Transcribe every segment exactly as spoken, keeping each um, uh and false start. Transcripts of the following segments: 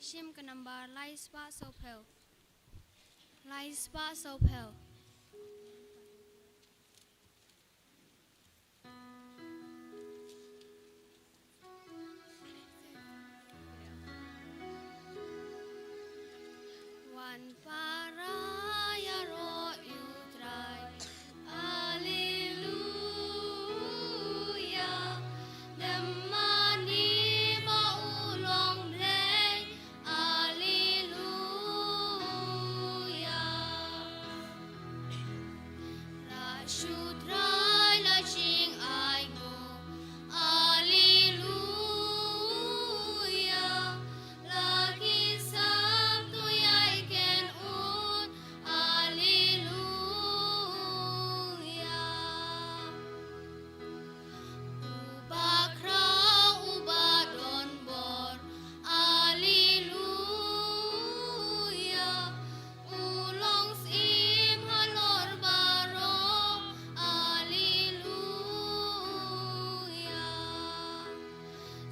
Shim ka nambar lai spah sawphew. Lai spah sawphew. Wan para ïaroh ïa u Trai. Alleluia. Dem mane ba u long Blei. Alleluia. La shu Trai la jingai nguh. Alleluia. La ki sam tu ïai ken un. Alleluia. Uba khraw uba don bor. Alleluia. U long syiem halor baroh. Alleluia.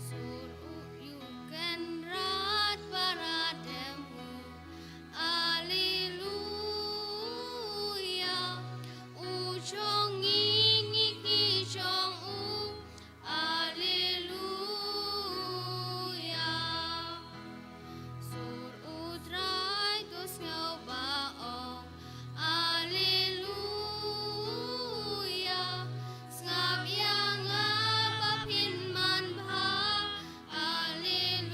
Sur u ïu kynrad para dem u. Alleluia. U jong ngi ngi ki jong u. Alleluia. Sur u Trai to sngew ba ong. Alleluia. Sngap ïa nga ba phin man bha. Alleluia.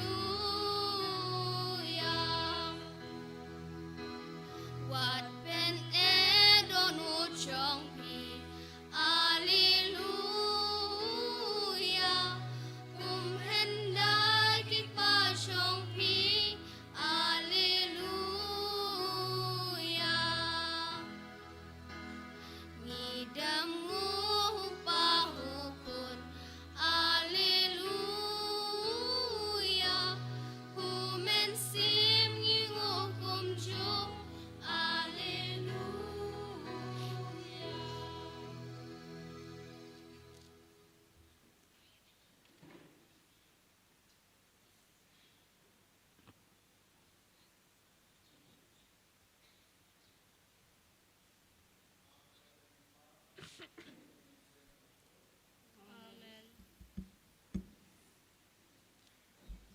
Wat pyneh dohnud jong phi. Alleluia. Kum hyndai ki kpa jong phi. Alleluia. Ngi dem nguh u Pa u Khun. Alleluia. U Mynsiem ngi nguh kumjuh. Alleluia.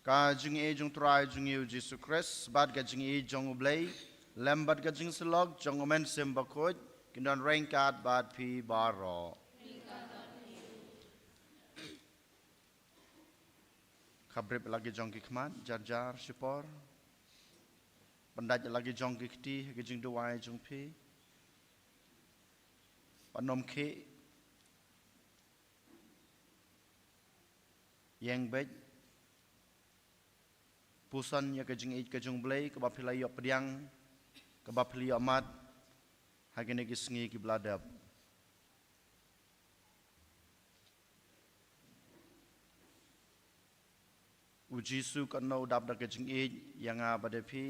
Ka jingïeit jong u Trai jong ngi u Jisu Khrist, bad ka jingïeit jong u Blei, lem bad ka jingsyllok jong u Mynsiem Bakhuid, kin don ryngkat bad phi baroh. Khabrip la ki jong ki khmat, jar jar shipor. Pyndait la ki jong ki kti, ki jingduwai jong phi. Panom khie. Ïeng beit. Puson ïa ka jingïeit ka jong u Blei, kaba phi la ïoh pdiang, kaba phi la ïoh mad, ha kine ki sngi kiba la dep. U Jisu katno u dap da ka jingïeit ïa nga bad ïa phi.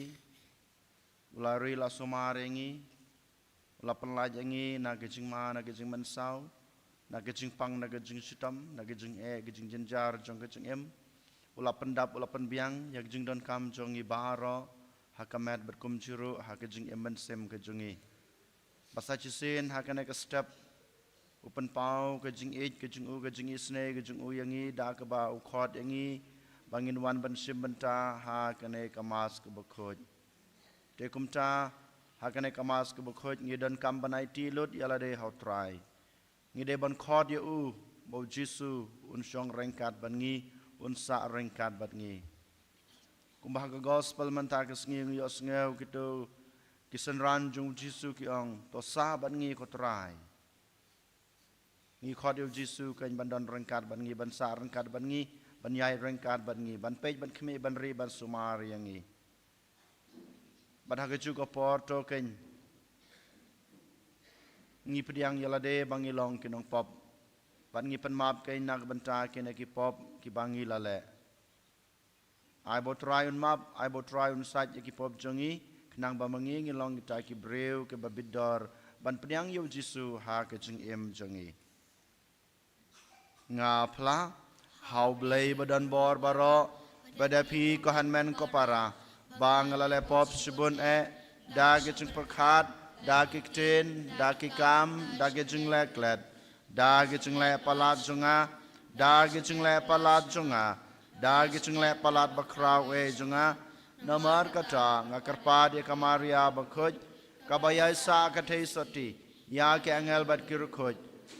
U la ri la sumar ïa ngi. U la pynlait ïa ngi na ka jingma, na ka jingmynsaw, na ka jingpang, na ka jingshitom, na ka jingeh, ka jingjynjar jong ka jingim. U la pyndap, u la pynbiang ïa ka jingdonkam jong ngi baroh, ha ka met bad kumjuh ruh ha ka jingim mynsiem ka jong ngi. Bad sa shisien ha kane ka step, u pynpaw ka jingïeit ka jong u, ka jingisynei ka jong u ïa ngi, da kaba u khot ïa ngi ba ngin wan ban shim bynta ha kane ka Mass kaba khuid. Te kumta, ha kane ka Mass kaba khuid, ngi donkam ban aiti lut ïa lade ha u Trai. Ngi dei ban khot ïa u, ba u Jisu un shong ryngkat bad ngi, un sah ryngkat bad ngi. Kumba ha ka Gospel mynta ka sngi ngi ïohsngew kito ki synran jong u Jisu ki ong, to sah bad ngi ko Trai. Ngi khot ïa u Jisu kan ban don ryngkat bad ngi, ban sah ryngkat bad ngi, ban ïaid ryngkat bad ngi, ban peit, ban khmih, ban ri, ban sumar ïa ngi. Bad ha kajuh ka por to kan ngi pdiang ïa lade ba ngi long ki nongpop. Bad ngi pynmap kan na ka bynta kine ki pop kiba ngi la leh. Ai ba u Trai un map, ai ba u Trai un sait ïa ki pop jong ngi, khnang ba ma ngi ngin long kita ki briew kiba bit dor ban pdiang ïa u Jisu ha ka jingim jong ngi. Nga phla ha u Blei ba don bor baroh, bad ïa phi ko hynmen ko para, Ba nga la leh pop shibun eh, da ki jingpyrkhat, da ki ktien, da ki kam, da ki jingleh klet, da ki jingleh palat jong nga, da ki jingleh palat jong nga, da ki jingleh palat bakhraw eh jong nga. Namar kata nga kyrpad ïa ka Maria bakhuid, kaba ïaisah ka thei sotti, ïa ki angel bad ki riewkhuid,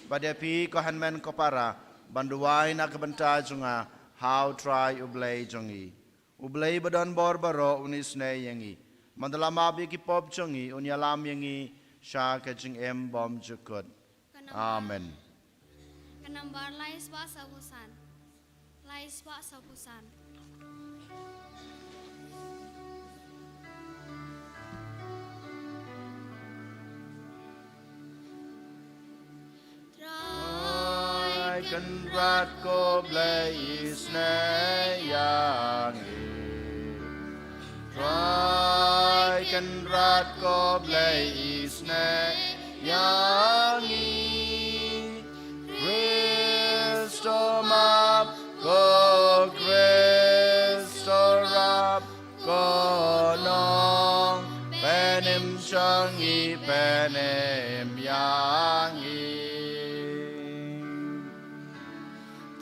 bad ïa phi ko hynmen ko para, ban duwai na ka bynta jong nga ha U Trai U Blei jong ngi. U Blei ba don bor baroh un isynei ïa ngi. Bad un ïalam ïa ki pop jong ngi, un ïalam ïa ngi sha ka jingim bymjukut. Amen. Ka nambar lai spah sawphew san. Lai spah sawphew san. Trai Kynrad ko Blei isynei ïa ngi. Trai Kynrad ko Blei isynei ïa ngi. Khrist to map, ko Khrist to rap, ko nongpynim jong ngi pynim ïa ngi.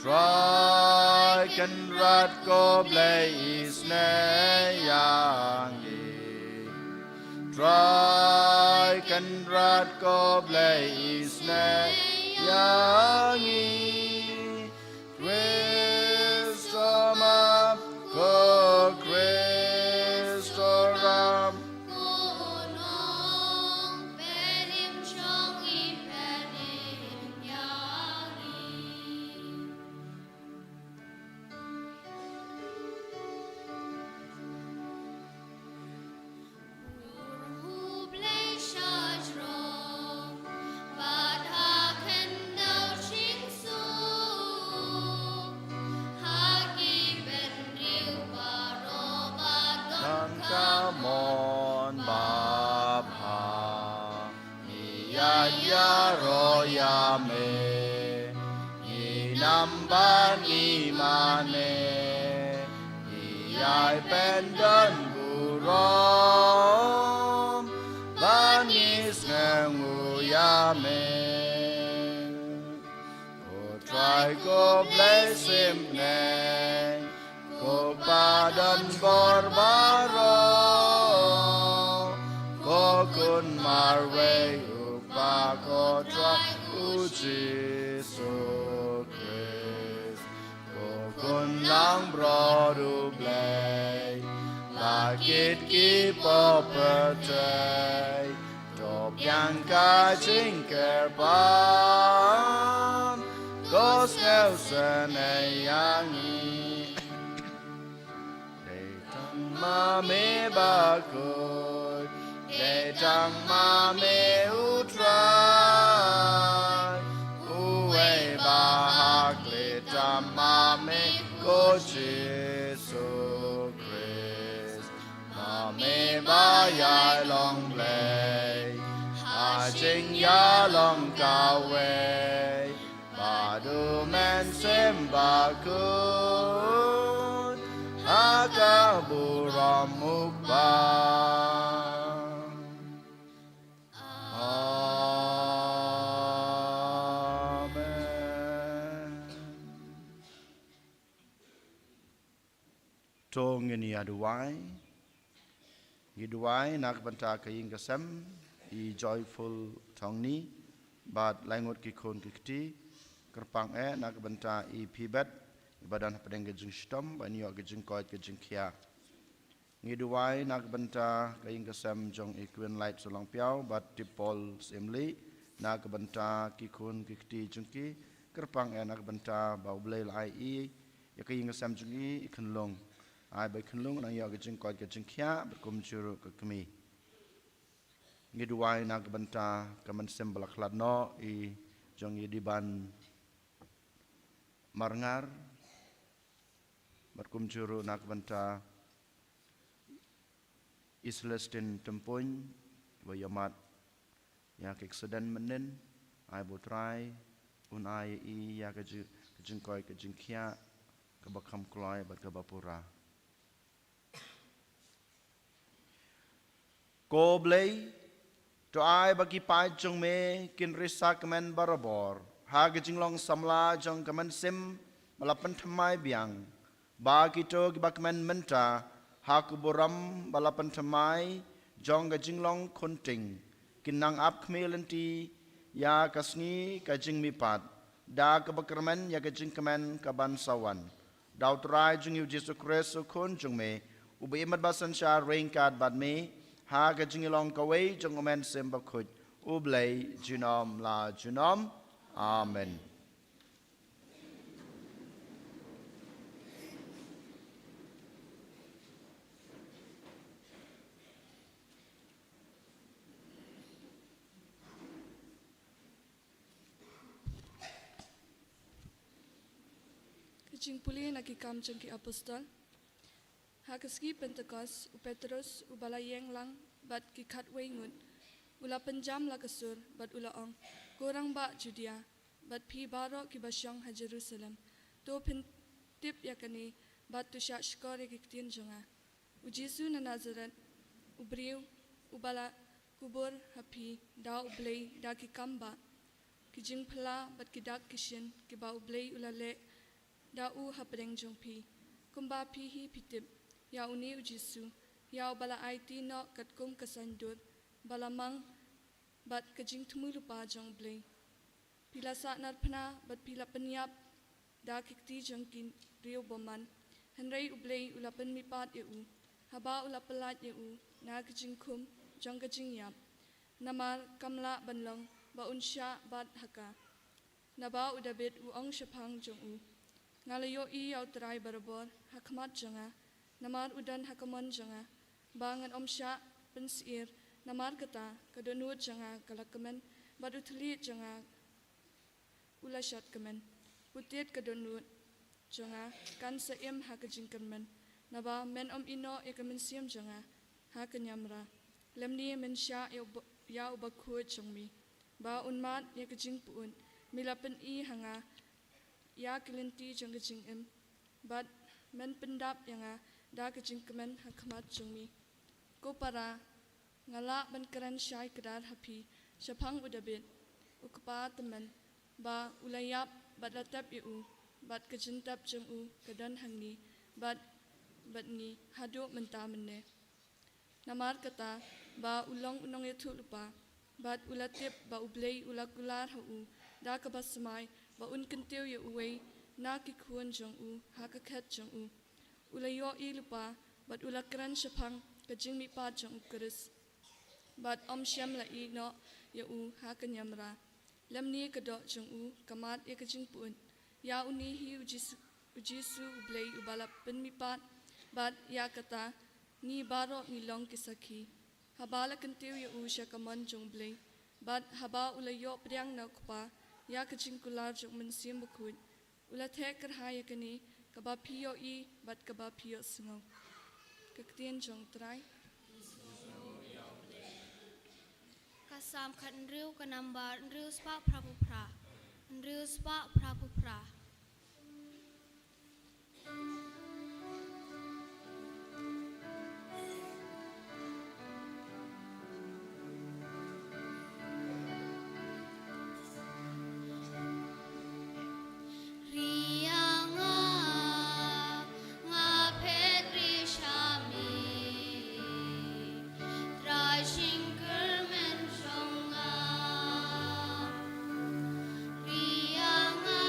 Trai Kynrad ko Blei isynei ïa ngi. Trai Kynrad ko Blei isynei ïa ngi. Khrist to map, ko Khrist to rap, ko nongpynim jong ngi pynim ïa ngi. Bun U Blei shajrong, bad ha khyndew jingsuk. Ha ki bynriew baroh ba don ka mon babha. Ngi ïa ïaroh ïa me, ngi nam bad ngi mane, ngi ïai pyndonburom, bad ngi sngewnguh ïa me. Ko Trai ko Blei symbneng, ko Pa don bor baroh, ko Khun marwei U Kpa, ko Trai U Jisu Khrist, ko Khun langbrot U Blei, la kit ki pop pyrthei, to biang ka jingkyrpad, to sngewsynei ïa ngi. Dei tang ma me bakhuid, dei tang ma me U Trai, uwei ba ha khlieh, tang ma me ko Jisu Khrist. Ma me ba ïai long Blei ha jingïalong kawei bad U Mynsiem Bakhuid ha ka burom U Kpa. Amen. To ngin ïa duwai. Ngi duwai na ka bynta ka ïing ka sem i Joyful Thongni bad lai ngut ki khun ki kti. Kyrpang eh na ka bynta i Phibet, i ba don hapdeng ka jingshitom, ba in ïoh ka jingkoit ka jingkhiah. Ngi duwai na ka bynta ka ïing ka sem jong i Kwin Lait Sohlongphiaw bad Tipol Syiemlieh, na ka bynta ki khun ki kti jong ki. Kyrpang eh na ka bynta ba U Blei la ai i ïa ka ïing ka sem jong i, i Khunlung. Ai ba i Khunlung nang ïoh ka jingkoit ka jingkhiah bad kumjuh ruh ka kmie. Ngi duwai na ka bynta ka mynsiem ba la khlad noh i jong i Diban Marngar, bad kumjuh ruh na ka bynta i Celestine Tympuin, ba ïa mat ïa ka accident mynnin. Ai ba U Trai un ai ïa i ïa ka ji-, ka jingkoit ka jingkhiah kaba kham kloi bad kaba pura. Ko Blei, to ai ba ki paid jong me kin risa kmen barabor ha ka jinglong samla jong ka mynsiem ba la pynthymmai biang, ba kito kiba kmen mynta ha ka burom ba la pynthymmai jong ka jinglong khunting kin nang ap khmih lynti ïa ka sngi ka jingmihpat da kaba kyrmen ïa ka jingkmen ka ban sa wan. Da U Trai jong ngi U Jisu Khrist U Khun jong me, uba im bad synshar ryngkat bad me ha ka jingïalong kawei jong U Mynsiem Bakhuid, U Blei junom la junom. Amen. Ka jingpule na Ki Kam jong ki Apostol. Ha ka sngi Pentekost, u Petrus, uba la ïeng lang bad ki khatwei ngut, u la pynjam la ka sur bad u la ong, Ko rangbah Judia, bad phi baroh kiba shong ha Jerusalem, to phin tip ïa kane, bad to shahshkor ïa ki ktien jong nga. U Jisu na Nasareth, u briew uba la kubur ha phi da U Blei da ki kam bah, ki jingphylla bad ki dak ki shin kiba U Blei u la leh da u hapdeng jong phi, kumba phi hi phi tip. Ïa une U Jisu, ïa uba la aiti noh katkum ka saiñdur ba la mang bad ka jingthmu lypa jong U Blei. Phi la sahnarphna bad phi la pynïap da ki kti jong ki riewbymman, hynrei U Blei u la pynmihpat ïa u, haba u la pyllait ïa u na ka jingkhum jong ka jingïap. Namar kam lah ban long ba un shah bat ha ka. Naba u Dabid u ong shaphang jong u, Nga la ïohi ïa U Trai barabor ha khmat jong nga, namar u don ha ka mon jong nga, ba ngan ym shah pynsyier. Namar kata, ka dohnud jong nga ka la kmen, bad u thylliej jong nga u la shad kmen. Putied ka dohnud jong nga kan sa im ha ka jingkyrmen, naba men ym ïehnoh ïa ka mynsiem jong nga ha ka niamra, lymne men shah ïa u ba, ïa u bakhuid jong me, ba un mad ïa ka jingpyut. Me la pyni ha nga ïa ki lynti jong ka jingim, bad men pyndap ïa nga da ka jingkmen ha khmat jong me. Ko para, nga lah ban kren shai kdar ha phi shaphang u Dabid, u kpa tymmen, ba u la ïap bad la tep ïa u, bad ka jingtep jong u ka don hangne bad bad ngi haduh mynta mynne. Namar kata, ba u long u nongïathuhlypa, bad u la tip ba U Blei u la kular ha u da kaba smai, ba un kyntiew ïa uwei na ki khun jong u ha ka khet jong u. U la ïohi lypa bad u la kren shaphang ka jingmihpat jong U Khrist, bad ym shym la ïehnoh ïa u ha ka niamra, lymne ka doh jong u ka mad ïa ka jingpyut. Ïa une hi U Jisu, U Jisu U Blei uba la pynmihpat, bad ïa kata ngi baroh ngi long ki sakhi. Haba la kyntiew ïa u sha ka mon jong U Blei, bad haba u la ïoh pdiang na u Kpa ïa ka jingkular jong U Mynsiem Bakhuid, u la theh kyrhai ïa kane kaba phi ïohi bad kaba phi ïohsngew. Ka ktien jong U Trai. Ka Salm khathynriew, ka nambar hynriew spah phra phew phra. Hynriew spah phra phew phra. Ri ïa nga, nga phet ri sha me, Trai jingkyrmen jong nga. Ri ïa nga,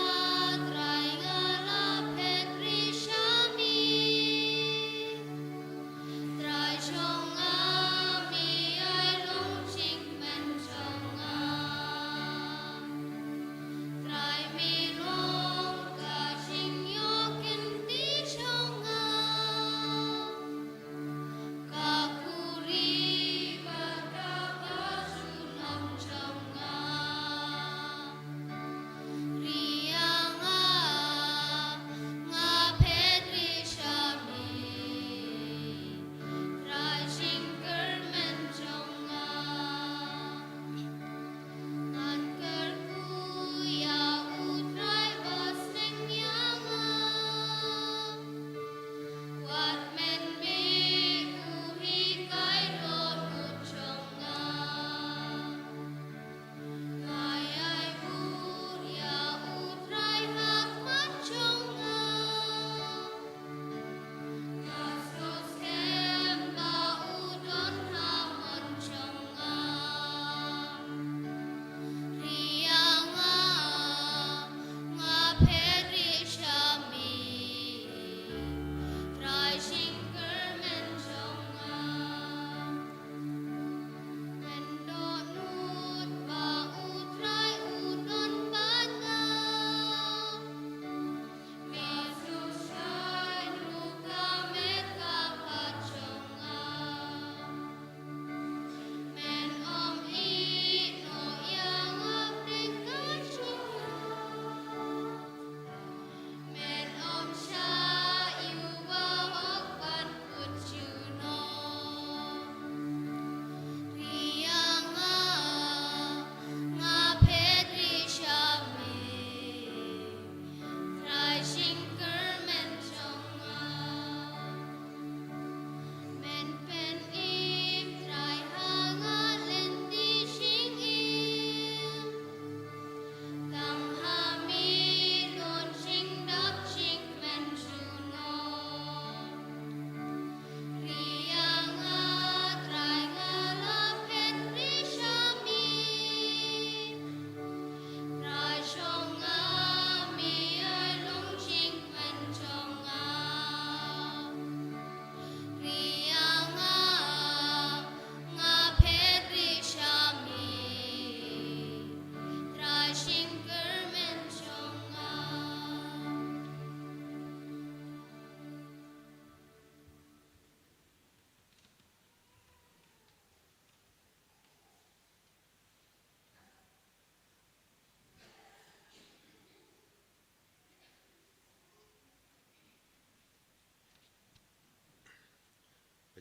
Trai, nga la phet ri sha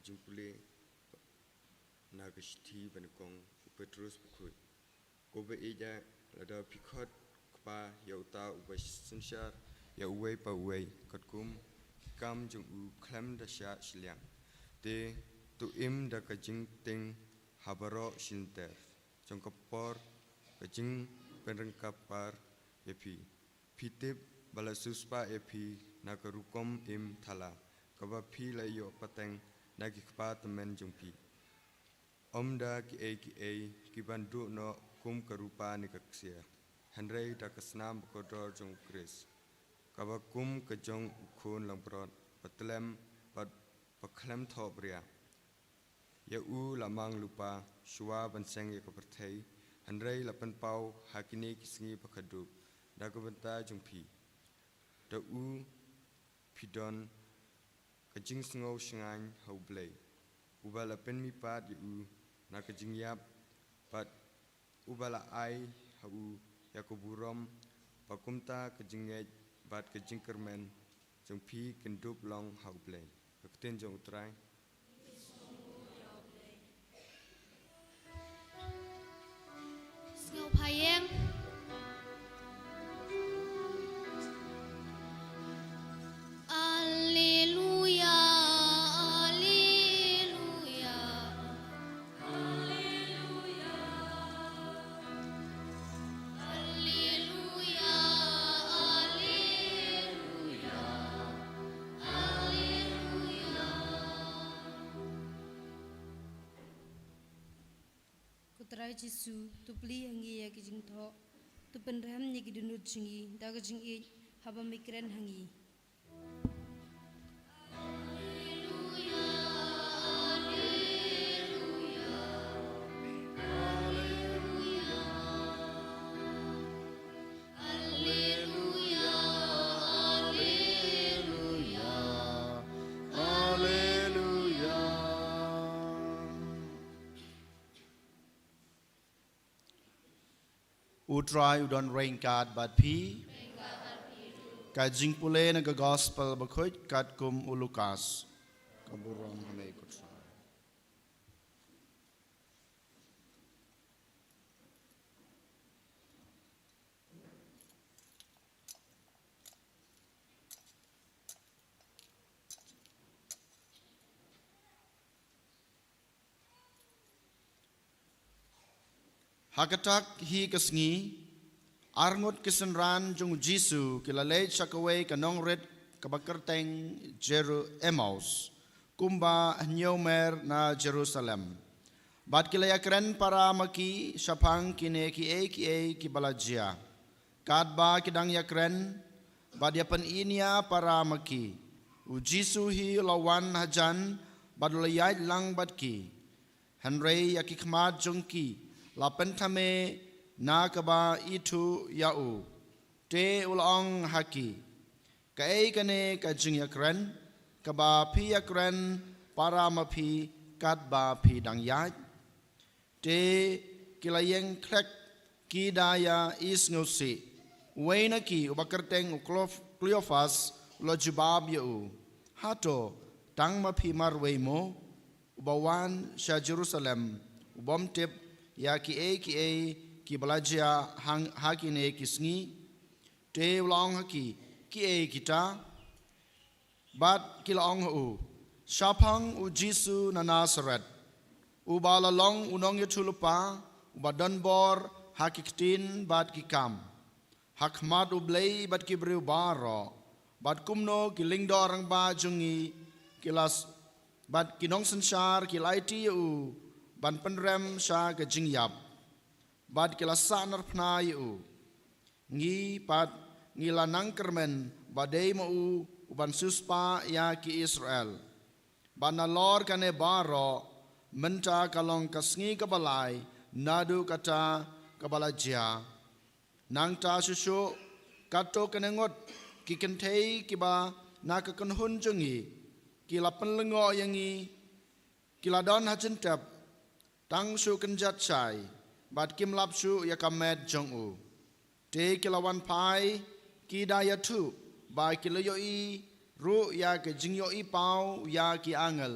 jingpule na ka shithi ba nyngkong u Petrus bakhuid. Ko ba ïeit, lada phi khot kpa ïa uta uba synshar ïa uwei pa uwei, katkum ki kam jong u khlem da shah shiliang, te to im da ka jingtieng ha baroh shi lynter. Jong ka por ka jingpynryngkapar ïa phi, phi tip ba la siewspah ïa phi na ka rukom im thala kaba phi la ïoh pateng na ki kpa tymmen jong phi. Ym da kiei kiei kiban duh noh kum ka rupa ne ka ksiar, hynrei da ka snam bakordor jong u Khrist, kaba kum ka jong u khun langbrot ba tlem bad ba khlem thohbria. Ïa u la mang lypa shuwa ban seng ïa ka pyrthei, hynrei la pynpaw ha kine ki sngi ba khatduh da ka bynta jong phi. Da u phi don ka jingsngew shngaiñ ha U Blei, uba la pynmihpat ïa u na ka jingïap, bad uba la ai ha u ïa ka burom, ba kumta ka jingngeit bad ka jingkyrmen jong phi kin dup long ha U Blei. Ka ktien jong U Trai. Sngewbha ïeng. Alleluia, alleluia. Alleluia, alleluia, alleluia. Ko Trai Jisu, to plie ha ngi ïa ki jingthoh, to pynrhem ïa ki dohnud jong ngi da ka jingïeit haba me kren ha ngi. U Trai u don ryngkat bad phi. Ka jingpule na ka Gospel bakhuid katkum u Lukas. Ka burom ha me ko Trai. Ha kata hi ka sngi, arngut ki synran jong u Jisu ki la leit sha kawei ka nongrit kaba kyrteng Jeru-, Emaus, kumba hynñiew mer na Jerusalem. Bad ki la ïakren para ma ki shaphang kine kiei kiei kiba la jia. Katba ki dang ïakren bad ïapyni ïa para ma ki, u Jisu hi u la wan hajan bad u la ïaid lang bad ki. Hynrei ïa ki khmat jong ki la pynthame na kaba ithuh ïa u. Te u la ong ha ki, kaei kane ka jingïakren kaba phi ïakren para ma phi katba phi dang ïaid? Te ki la ïeng khlek, ki da ïa isngewsih. Uwei na ki, uba kyrteng u Klof-, Kleophas, u la jubab ïa u, hato tang ma phi marwei mo uba wan sha Jerusalem u bym tip ïa kiei kiei kiba la jia hang-, ha kine ki sngi? Te u la ong ha ki, kiei kita? Bad ki la ong ha u, shaphang u Jisu na Nasaret, uba la long u nongïathuhlypa, uba don bor ha ki ktien bad ki kam ha khmat U Blei bad ki briew baroh, bad kumno ki lyngdoh rangbah jong ngi ki la s-, bad ki nongsynshar ki la aiti ïa u ban pynrem sha ka jingïap, bad ki la sahnarphna ïa u. Ngi pat ngi la nang kyrmen ba dei ma u uban siewspah ïa ki Israel. Bad nalor kane baroh, mynta ka long ka sngi kaba lai naduh kata kaba la jia. Nangta shuh shuh, katto katne ngut ki kynthei kiba na ka kynhun jong ngi ki la pynlyngngoh ïa ngi, ki la don ha jingtep tang shu kynjat shai, bad kim lap shuh ïa ka met jong u. Te ki la wan phai, ki da ïathuh ba ki la ïohi ruh ïa ka jingïohi paw ïa ki angel.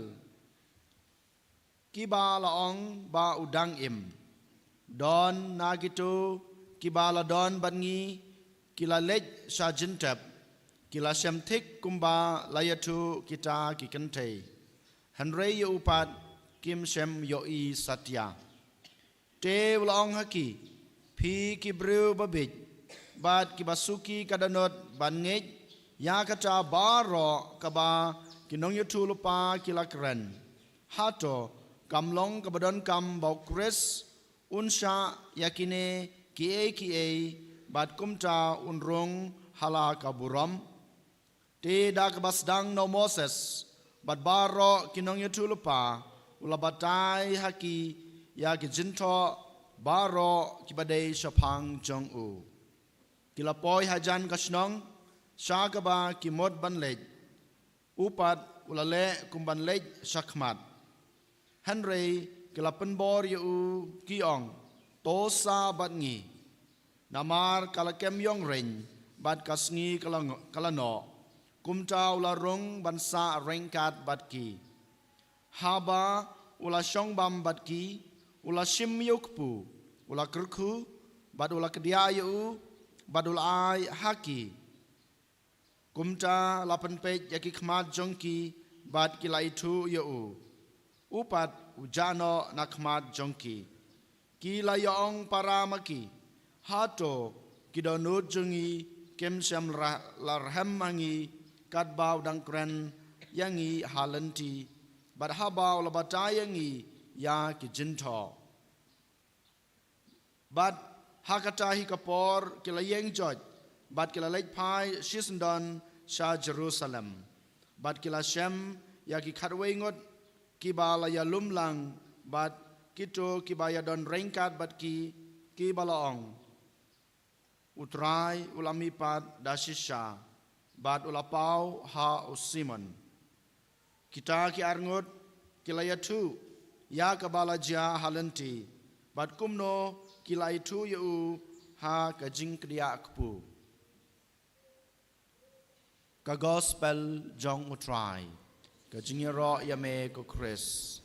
Kiba la ong ba u dang im. Don na kito kiba la don bad ngi, ki la leit sha jingtep, ki la shem thik kumba la ïathuh kita ki kynthei. Hynrei ïa u pat kim shem ïohi satia. Te u la ong ha ki, phi ki briew babieit bad kiba suki ka dohnud ban ngeit ïa kata baroh kaba ki nongïathuhlypa ki la kren. Hato kam long kaba donkam ba u Khrist un shah ïa kine kiei kiei bad kumta un rung ha la ka burom? Te da kaba sdang na u Moses bad baroh ki nongïathuhlypa, u la batai ha ki ïa ki jingthoh baroh kiba dei shaphang jong u. Ki la poi hajan ka shnong sha kaba ki mut ban leit. U pat u la leh kum ban leit sha khmat. Hynrei ki la pynbor ïa u, ki ong, to sah bad ngi. Namar ka la kem ïong rein bad ka sngi ka la, ka la noh. Kumta u la rung ban sah ryngkat bad ki. Haba u la shong bam bad ki, u la shim ïa u kpu, u la kyrkhu bad u la kdiah ïa u bad u la ai ha ki. Kumta la pynpeit ïa ki khmat jong ki bad ki la ithuh ïa u. U pat u jah noh na khmat jong ki. Ki la ïa ong para ma ki, hato ki dohnud jong ngi kim shym la rhem ha ngi katba u dang kren ïa ngi ha lynti bad haba u la batai ïa ngi ïa ki jingthoh? Bad ha kata hi ka por ki la ïeng joit bad ki la leit phai shisyndon sha Jerusalem. Bad ki la shem ïa ki khatwei ngut kiba la ïalum lang bad kito kiba ïadon ryngkat bad ki, kiba la ong, u Trai u la mihpat da shisha bad u la paw ha u Simon. Kita ki arngut ki la ïathuh ïa kaba la jia ha lynti bad kumno ki la ithuh ïa u ha ka jingkdiah kpu. Ka Gospel jong u Trai. Ka jingïaroh ïa me ko Khrist.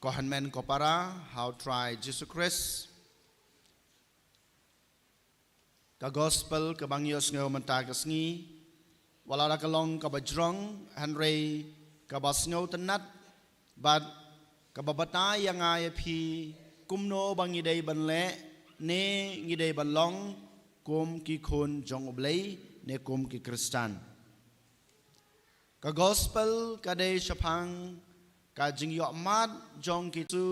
Ko hynmen ko para ha u Trai Jisu Khrist. Ka Gospel kaba ngi ïohsngew mynta ka sngi, wat la da ka long kaba jrong, hynrei kaba sngewtynnat bad kaba batai ïa nga ïa phi kumno ba ngi dei ban leh ne ngi dei ban long kum ki khun jong U Blei ne kum ki Khristan. Ka Gospel ka dei shaphang ka jingïohmad jong ki Jisu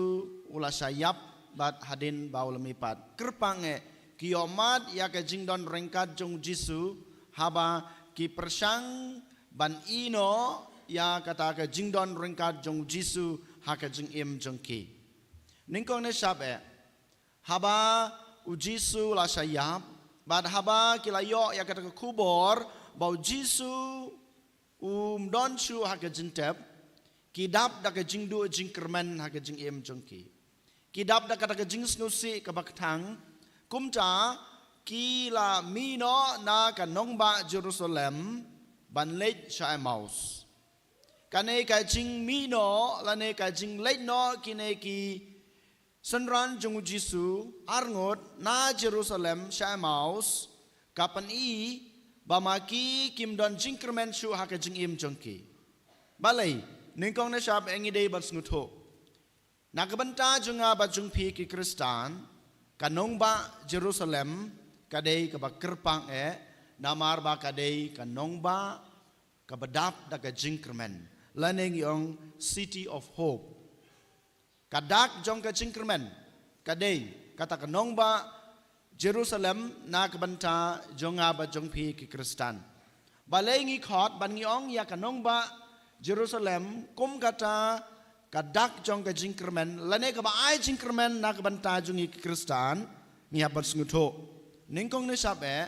u la shah ïap bad hadien ba u la mihpat. Kyrpang eh ki ïohmad ïa ka jingdon ryngkat jong u Jisu haba ki pyrshang ban ïeh noh ïa kata ka jingdon ryngkat jong u Jisu ha ka jingim jong ki. Nyngkong ne shap eh, haba u Jisu u la shah ïap bad haba ki la ïoh ïa kata ka khubor ba u Jisu um don shuh ha ka jingtep, ki dap da ka jingduh jingkyrmen ha ka jingim jong ki. Ki dap da kata ka jingsngewsih kaba kthang, kumta ki la mih noh na ka nongbah Jerusalem ban leit sha Emmaus. Kane ka jingmih noh lane ka jingleit noh kine ki synran jong u Jisu arngut na Jerusalem sha Emmaus ka pyni ba ma ki kim don jingkyrmen shuh ha ka jingim jong ki. Balei? Nyngkong ne shap eh ngi dei ban sngewthuh. Na ka bynta jong nga bad jong phi ki Khristan, ka nongbah Jerusalem ka dei kaba kyrpang eh, namar ba ka dei ka nongbah kaba dap da ka jingkyrmen. Lane ngi ong City of Hope. Ka dak jong ka jingkyrmen ka dei kata ka nongbah Jerusalem na ka bynta jong nga bad jong phi ki Khristan. Balei ngi khot ban ngi ong ïa ka nongbah Jerusalem kum kata ka dak jong ka jingkyrmen lane kaba ai jingkyrmen na ka bynta jong ngi ki Khristan? Ngi hap ban sngewthuh. Nyngkong ne shap eh,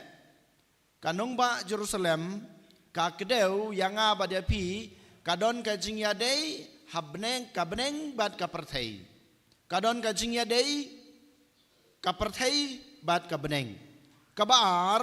ka nongbah Jerusalem ka kdew ïa nga bad ïa phi Ka don ka jingïadei ha bneng, ka bneng bad ka pyrthei. Ka don ka jingïadei ka pyrthei bad ka bneng. Kaba ar,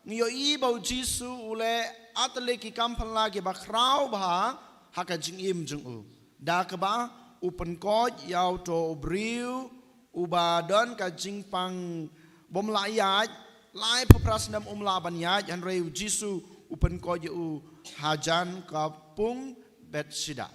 ngi ïohi ba u Jisu u leh artylli ki kam phylla kiba khraw bha ha ka jingim jong u. Da kaba u pynkoit ïa uto u briew uba don ka jingpang bym lah ïaid, laiphew phra snem um lah ban ïaid, hynrei u Jisu u pynkoit ïa u hajan ka pung Bethsaida.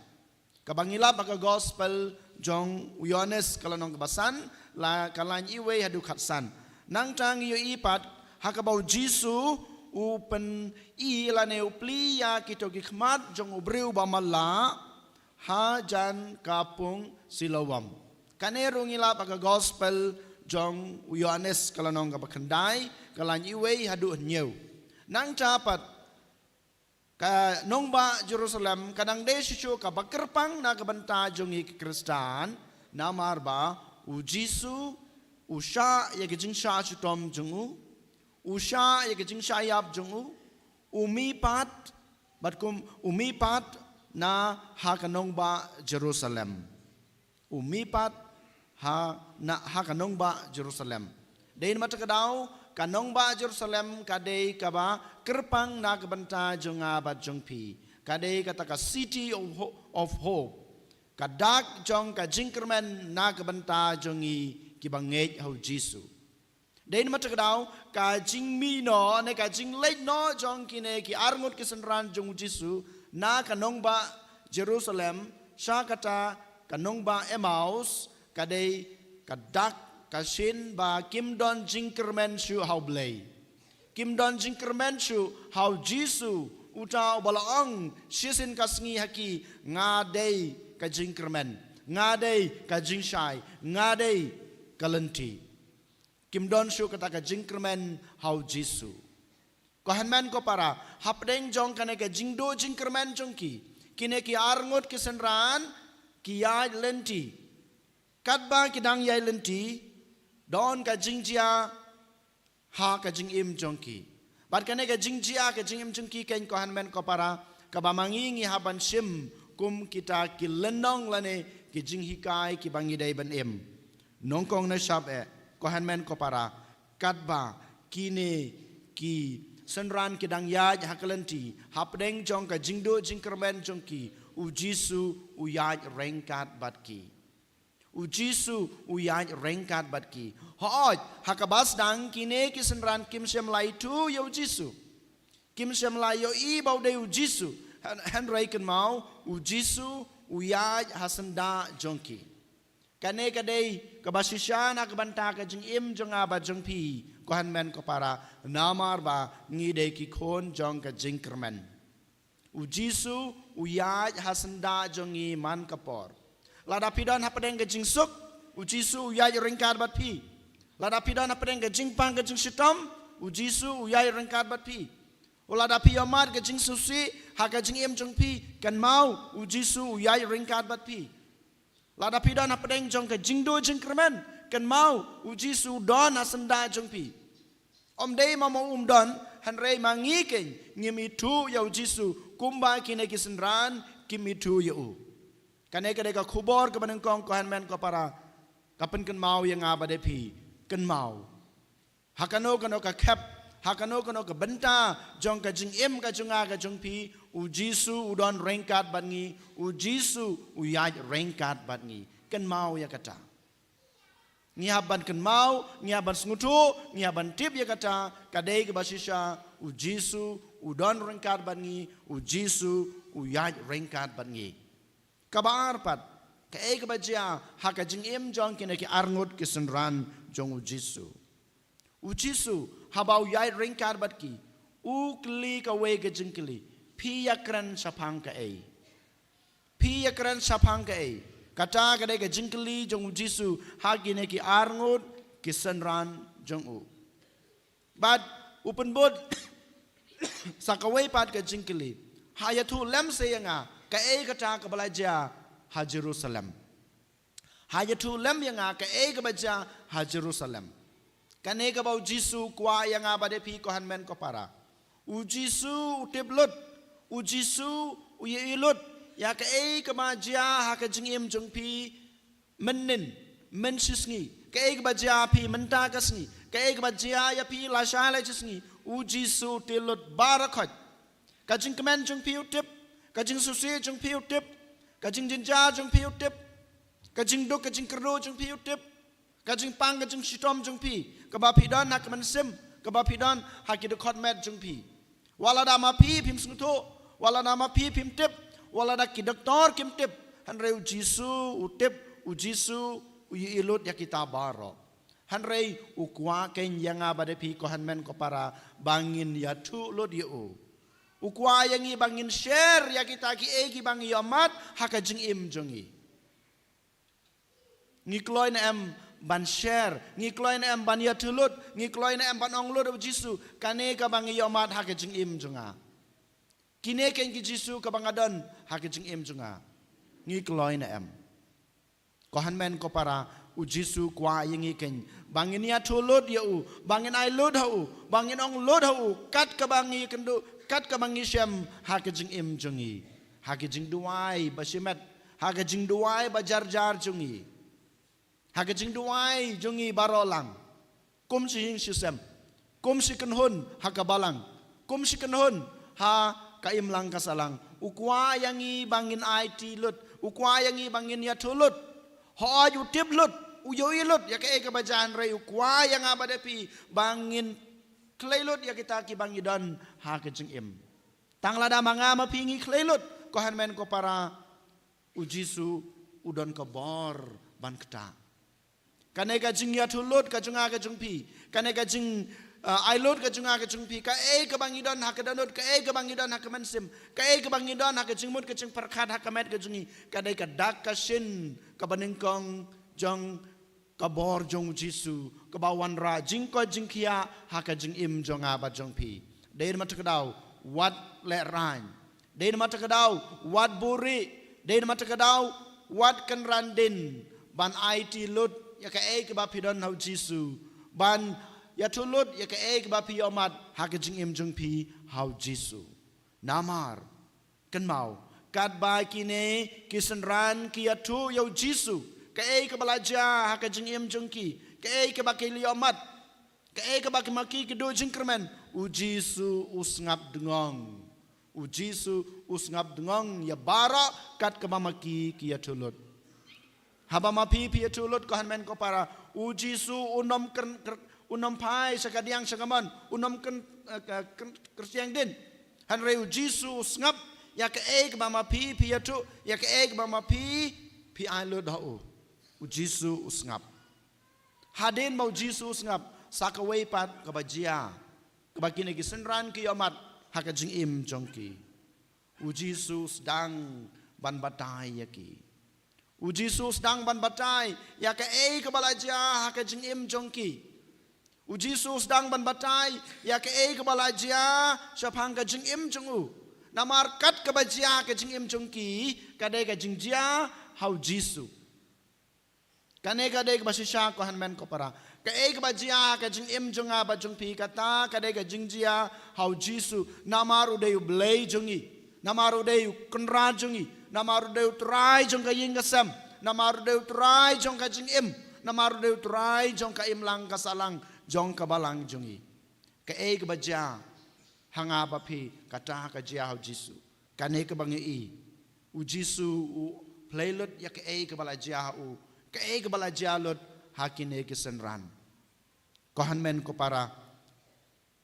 Kaba ngi lap ha ka gospel jong u Ïoannis ka lynnong kaba san, la ka lain iwei haduh khatsan. Nangta ngi ïohi pat ha kaba u Jisu u pyn-i lane u plie ïa kito ki khmat jong u briew ba matlah hajan ka pung Siloam. Kane ruh ngi lap ha ka gospel jong u Ïoannis ka lynnong kaba khyndai, ka lain iwei haduh hynñiew. Nangta pat ka nongbah Jerusalem ka dang dei shisha kaba kyrpang na ka bynta jong ngi ki Khristan, namar ba u Jisu u shah ïa ka jingshah shitom jong u, u shah ïa ka jingshah ïap jong u, u mih pat, bad kum u mih pat na ha ka nongbah Jerusalem. U mih pat ha na ha ka nongbah Jerusalem. Dei namar kata ka daw ka nongbah Jerusalem ka dei kaba kyrpang na ka bynta jong nga bad jong phi. Ka dei kata ka city of, ho- of hope. Ka dak jong ka jingkyrmen na ka bynta jong ngi kiba ngeit ha u Jisu. Dei namar kata ka daw ka jingmih noh ne ka jingleit noh jong kine ki arngut ki synran jong u Jisu na ka nongbah Jerusalem sha kata ka nongbah Emmaus, ka dei ka dak ka shin ba kim don jingkyrmen shuh ha u Blei. Kim don jingkyrmen shuh ha u Jisu, uta uba la ong shisien ka sngi ha ki, nga dei ka jingkyrmen, nga dei ka jingshai, nga dei ka lynti. Kim don shuh kata ka jingkyrmen ha u Jisu. Ko hynmen ko para, hapdeng jong kane ka jingduh jingkyrmen jong ki, kine ki arngut ki synran ki ïaid lynti. Katba ki dang ïaid lynti, don ka jingjia ha ka jingim jong ki. Bad kane ka jingjia ka jingim jong ki, keiñ ko hynmen ko para, kaba ma ngi ngi hap ban shim kum kita ki lynnong lane ki jinghikai kiba ngi dei ban im. Nyngkong nyngshap eh, ko hynmen ko para, katba kine ki synran ki dang ïaid ha ka lynti, hapdeng jong ka jingduh jingkyrmen jong ki, u Jisu u ïaid ryngkat bad ki. U Jisu u ïaid ryngkat bad ki. Hooid, ha kaba sdang kine ki synran kim shym la ithuh ïa u Jisu. Kim shym la ïohi ba u dei u Jisu. Hyn- hynrei kynmaw, u Jisu u ïaid ha syndah jong ki. Kane ka dei kaba shisha na ka bynta ka jingim jong nga bad jong phi, ko hynmen ko para, namar ba ngi dei ki khun jong ka jingkyrmen. U Jisu u ïaid ha syndah jong ngi man ka por. Lada phi don hapdeng ka jingsuk, u Jisu u ïaid ryngkat bad phi. Lada phi don hapdeng ka jingpang ka jingshitom, u Jisu u ïaid ryngkat bad phi. Lada phi ïohmad ka jingsngewsih ha ka jingim jong phi, kynmaw, u Jisu u ïaid ryngkat bad phi. Lada phi don hapdeng jong ka jingduh jingkyrmen, kynmaw, u Jisu u don ha syndah jong phi. Ym dei ma ma um don, hynrei ma ngi keiñ ngim ithuh ïa u Jisu kumba kine ki synran kim ithuh ïa u. Kane ka dei ka khubor kaba nyngkong, ko hynmen ko para, ka pynkynmaw ïa nga bad ïa phi. Kynmaw, ha kano kano ka khep, ha kano kano ka bynta jong ka jingim ka jong nga ka jong phi, u Jisu u don ryngkat bad ngi, u Jisu u ïaid ryngkat bad ngi. Kynmaw ïa kata. Ngi hap ban kynmaw, ngi hap ban sngewthuh, ngi hap ban tip ïa kata, ka dei kaba shisha, u Jisu u don ryngkat bad ngi, u Jisu u ïaid ryngkat bad ngi. Kaba ar pat, kaei kaba jia ha ka jingim jong kine ki arngut ki synran jong u Jisu. U Jisu, haba u ïaid ryngkat bad ki, u kylli kawei ka jingkylli, phi ïakren shaphang kaei? Phi ïakren shaphang kaei? Kata ka dei ka jingkylli jong u Jisu ha kine ki arngut ki synran jong u. Bad u pynbud sa kawei pat ka jingkylli, ha ïathuh lem sa ïa nga kaei kata kaba la jia ha Jerusalem. Ha ïathuh lem ïa nga kaei kaba jia ha Jerusalem. Kane kaba u Jisu u kwah ïa nga bad ïa phi, ko hynmen ko para. U Jisu u tip lut, u Jisu u ïohi lut ïa kaei kaba jia ha ka jingim jong phi mynnin, mynshisngi, kaei kaba jia phi mynta ka sngi, kaei kaba jia ïa phi lashai lashisngi, u Jisu u tip lut baroh khoit. Ka jingkmen jong phi u tip, ka jingsngewsih jong phi u tip, ka jingjynjar jong phi u tip, ka jingduk ka jingkyrduh jong phi u tip, ka jingpang ka jingshitom jong phi, kaba phi don ha ka mynsiem, kaba phi don ha ki dkhot met jong phi. Wat lada ma phi phim sngewthuh, wat lada ma phi phim tip, wat lada ki doktor kim tip, hynrei u Jisu u tip, u Jisu u ïohi lut ïa kita baroh. Hynrei u kwah keiñ ïa nga bad ïa phi, ko hynmen ko para, ba ngin ïathuh lut ïa u. U kwah ïa ngi ba ngin share ïa kita kiei kiba ngi ïohmad ha ka jingim jong ngi. Ngi kloi ne em ban share, ngi kloi ne em ban ïathuh lut, ngi kloi ne em ban ong lut, u Jisu, kane kaba ngi ïohmad ha ka jingim jong nga. Kine keiñ ki Jisu kaba nga don ha ka jingim jong nga. Ngi kloi ne em? Ko hynmen ko para, u Jisu u kwah ïa ngi keiñ ba ngin ïathuh lut ïa u, ba ngin ai lut ha u, ba ngin ong lut ha u, kat kaba ngi kynduh, kat kaba ngi shem ha ka jingim jong ngi, ha ka jingduwai ba shimet, ha ka jingduwai ba jarjar jong ngi, ha ka jingduwai jong ngi baroh lang. Kum shi ïing shi sem, kum shi kynhun ha ka balang, kum shi kynhun ha ka imlang ka sahlang, u kwah ïa ngi ba ngin aiti lut, u kwah ïa ngi ba ngin ïathuh lut. Hooid u tip lut, u ïohi lut ïa kaei kaba jia, hynrei u kwah ïa nga bad ïa phi ba ngin khlei lut ïa kita kiba ngi don ha ka jingim. Tang lada ma nga ma phi ngi khlei lut, ko hynmen ko para, u Jisu u don ka bor ban ktah. Kane ka jingïathuh lut ka jong nga ka jong phi, kane ka jing, uh, ai lut ka jong nga ka jong phi, kaei kaba ngi don ha ka dohnud, kaei kaba ngi don ha ka mynsiem, kaei kaba ngi don ha ka jingmut ka jingpyrkhat, ha ka met ka jong ngi, ka dei ka dak ka shin kaba nyngkong jong ka bor jong u Jisu, kaba wanrah jingkoit jingkhiah ha ka jingim jong nga bad jong phi. Dei namar kata ka daw, wat lehraiñ. Dei namar kata ka daw, wat buhrieh. Dei namar kata ka daw, wat kynran dien ban aiti lut ïa kaei kaba phi don ha u Jisu, ban ïathuh lut ïa kaei kaba phi ïohmad ha ka jingim jong phi ha u Jisu. Namar kynmaw, katba kine ki synran ki ïathuh ïa u Jisu kaei kaba la jia ha ka jingim jong ki, kaei kaba ki la ïohmad, kaei kaba ki ma ki ki duh jingkyrmen, u Jisu u sngap dngong. U Jisu u sngap dngong ïa baroh kat kaba ma ki ki ïathuh lut. Haba ma phi phi ïathuh lut, ko hynmen ko para, u Jisu un ym kyn-, kyr-, un ym phai sha kadiang sha kamon, un ym kyn-, eh, ka-, kyn-, kyrsiang dien. Hynrei u Jisu u sngap ïa kaei kaba ma phi phi ïathuh, ïa kaei kaba ma phi phi ai lut ha u. U Jisu u sngap. Hadien ba u Jisu u sngap, sa kawei pat kaba jia, kaba kine ki synran ki ïohmad ha ka jingim jong ki. U Jisu u sdang ban batai ïa ki. U Jisu u sdang ban batai ïa kaei kaba la jia ha ka jingim jong ki. U Jisu u sdang ban batai ïa kaei kaba la jia shaphang ka jingim jong u. Namar kat kaba jia ha ka jingim jong ki, ka dei ka jingjia ha u Jisu. Kane ka dei kaba shisha, ko hynmen ko para. Kaei kaba jia ha ka jingim jong nga bad jong phi, kata ka dei ka jingjia ha u Jisu. Namar u dei u Blei jong ngi. Namar u dei u Kynrad jong ngi. Namar u dei u Trai jong ka ïing ka sem. Namar u dei u Trai jong ka jingim. Namar u dei u Trai jong ka imlang ka sahlang jong ka balang jong ngi. Kaei kaba jia ha nga bad phi, kata ka jia ha u Jisu. Kane kaba ngi i, u Jisu u pynleit lut ïa kaei kaba la jia ha u, kaei kaba la jia lut ha kine ki synran. Ko hynmen ko para,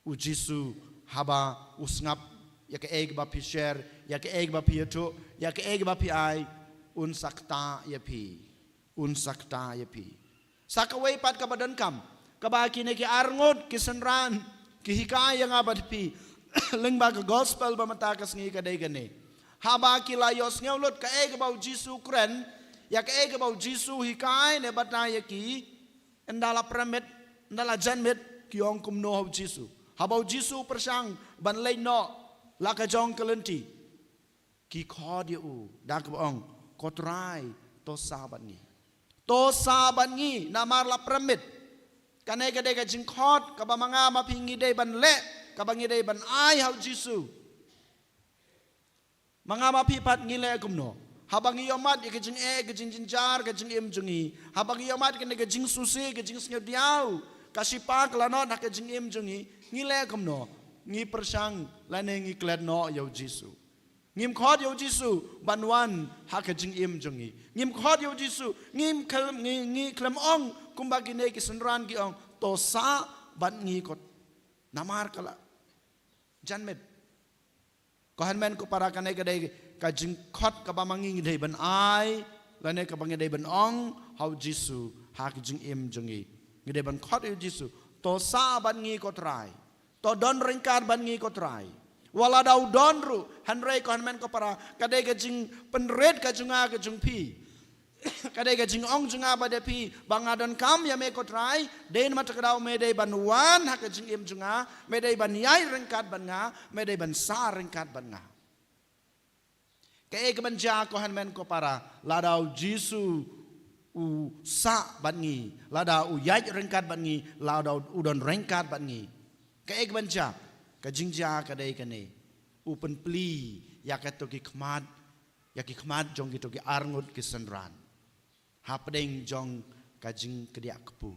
u Jisu haba u sngap ïa kaei kaba phi share, ïa kaei kaba phi ïathuh, ïa kaei kaba phi ai, un sa ktah ïa phi. Un sa ktah ïa phi. Sa kawei pat kaba donkam, kaba kine ki arngut ki synran ki hikai ïa nga bad phi lyngba ka gospel ba mynta ka sngi ka dei kane. Haba ki la ïohsngew lut kaei kaba u Jisu u kren, ïa kaei kaba u Jisu u hikai ne batai ïa ki, ynda la pyrmit, ynda la janmiet, ki ong kumno ha u Jisu. Haba u Jisu u pyrshang ban leit noh la ka jong ka lynti, ki khot ïa u da kaba ong, ko Trai, to sah bad ngi. To sah bad ngi, namar la pyrmit. Kane ka dei ka jingkhot kaba ma nga ma phi ngi dei ban leh, kaba ngi dei ban ai ha u Jisu. Ma nga ma phi pat ngi leh kumno? Haba ngi ïohmad ïa ka jingeh, ka jingjynjar, ka jingim jong ngi. Haba ngi ïohmad kane ka jingsngewsih, ka jingsngewdiaw, ka shipa ka lanot ha ka jingim jong ngi, ngi leh kumno? Ngi pyrshang lane ngi klet noh ïa u Jisu. Ngim khot ïa u Jisu ban wan ha ka jingim jong ngi. Ngim khot ïa u Jisu, ngim khlem, ngi, ngi khlem ong kumba kine ki synran ki ong, to sah bad ngi kot. Namar ka la janmiet. Ko hynmen ko para, kane ka dei ka jingkhot kaba ma ngi ngi dei ban ai, lane kaba ngi dei ban ong ha u Jisu ha ka jingim jong ngi. Ngi dei ban khot ïa u Jisu, to sah bad ngi ko Trai. To don ryngkat bad ngi ko Trai. Wat la da u don ruh, hynrei ko hynmen ko para, ka dei ka jingpynrit ka jong nga ka jong phi. Ka dei ka jingong jong nga bad ïa phi, ba nga donkam ïa me ko Trai, dei namar kata ka daw me dei ban wan ha ka jingim jong nga, me dei ban ïaid ryngkat bad nga, me dei ban sah ryngkat bad nga. Kaei kaban jia ko hynmen ko para, lada u Jisu u sah bad ngi, lada u ïaid ryngkat bad ngi, lada u don ryngkat bad ngi. Kaei kaban jia, ka jingjia ka dei kane. U pynplie ïa kato ki khmat, ïa ki khmat jong kito ki arngut ki synran. Hapdeng jong ka jingkdiah kpu.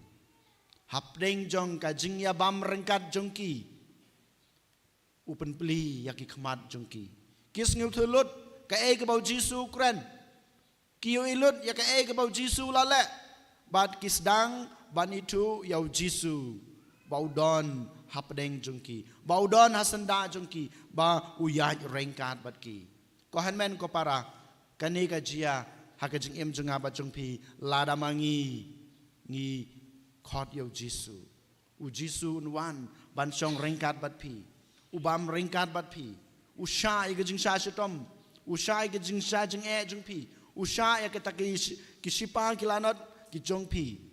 Hapdeng jong ka jingïabam ryngkat jong ki. U pynplie ïa ki khmat jong ki. Ki sngewthuh lut kaei kaba u Jisu u kren. Ki ïohi lut ïa kaei kaba u Jisu u la leh. Bad ki sdang ban ithuh ïa u Jisu ba u don hapdeng jong ki, ba u don ha syndah jong ki, ba u ïaid ryngkat bad ki. Ko hynmen ko para, kane ka jia ha ka jingim jong nga bad jong phi, lada ma ngi ngi khot ïa u Jisu. U Jisu un wan ban shong ryngkat bad phi. U bam ryngkat bad phi. U shah ïa ka jingshah shitom. U shah ïa ka jingshah jingeh jong phi. U shah ïa kata ki shi-, ki shipa ki lanot ki jong phi.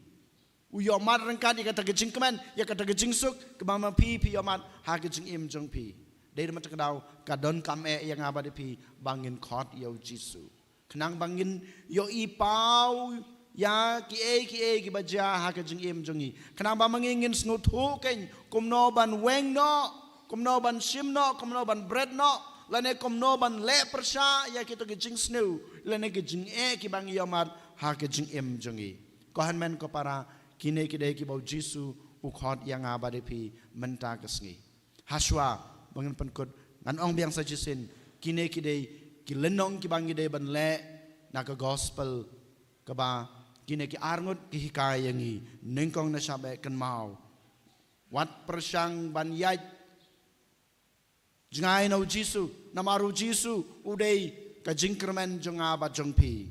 U ïohmad ryngkat ïa kata ka jingkmen, ïa kata ka jingsuk kaba ma phi phi ïohmad ha ka jingim jong phi. Dei namar kata ka daw ka donkam eh ïa nga bad ïa phi ba ngin khot ïa u Jisu. Khnang ba ngin ïohi paw ïa kiei kiei kiba jia ha ka jingim jong ngi. Khnang ba ma ngi ngin sngewthuh keiñ kumno ban weng noh, kumno ban shim noh, kumno ban bret noh, lane kumno ban leh pyrshah ïa kito ki jingsniew lane ki jingeh kiba ngi ïohmad ha ka jingim jong ngi. Ko hynmen ko para, kine ki dei kiba u Jisu u khot ïa nga bad ïa phi mynta ka sngi. Hashwa ba ngin pynkut, ngan ong biang sa shisien, kine ki dei ki lynnong kiba ngi dei ban leh na ka gospel, kaba kine ki arngut ki hikai ïa ngi, nyngkong na shaba kynmaw, wat pyrshang ban ïaid jngai na u Jisu, namar u Jisu u dei ka jingkyrmen jong nga bad jong phi.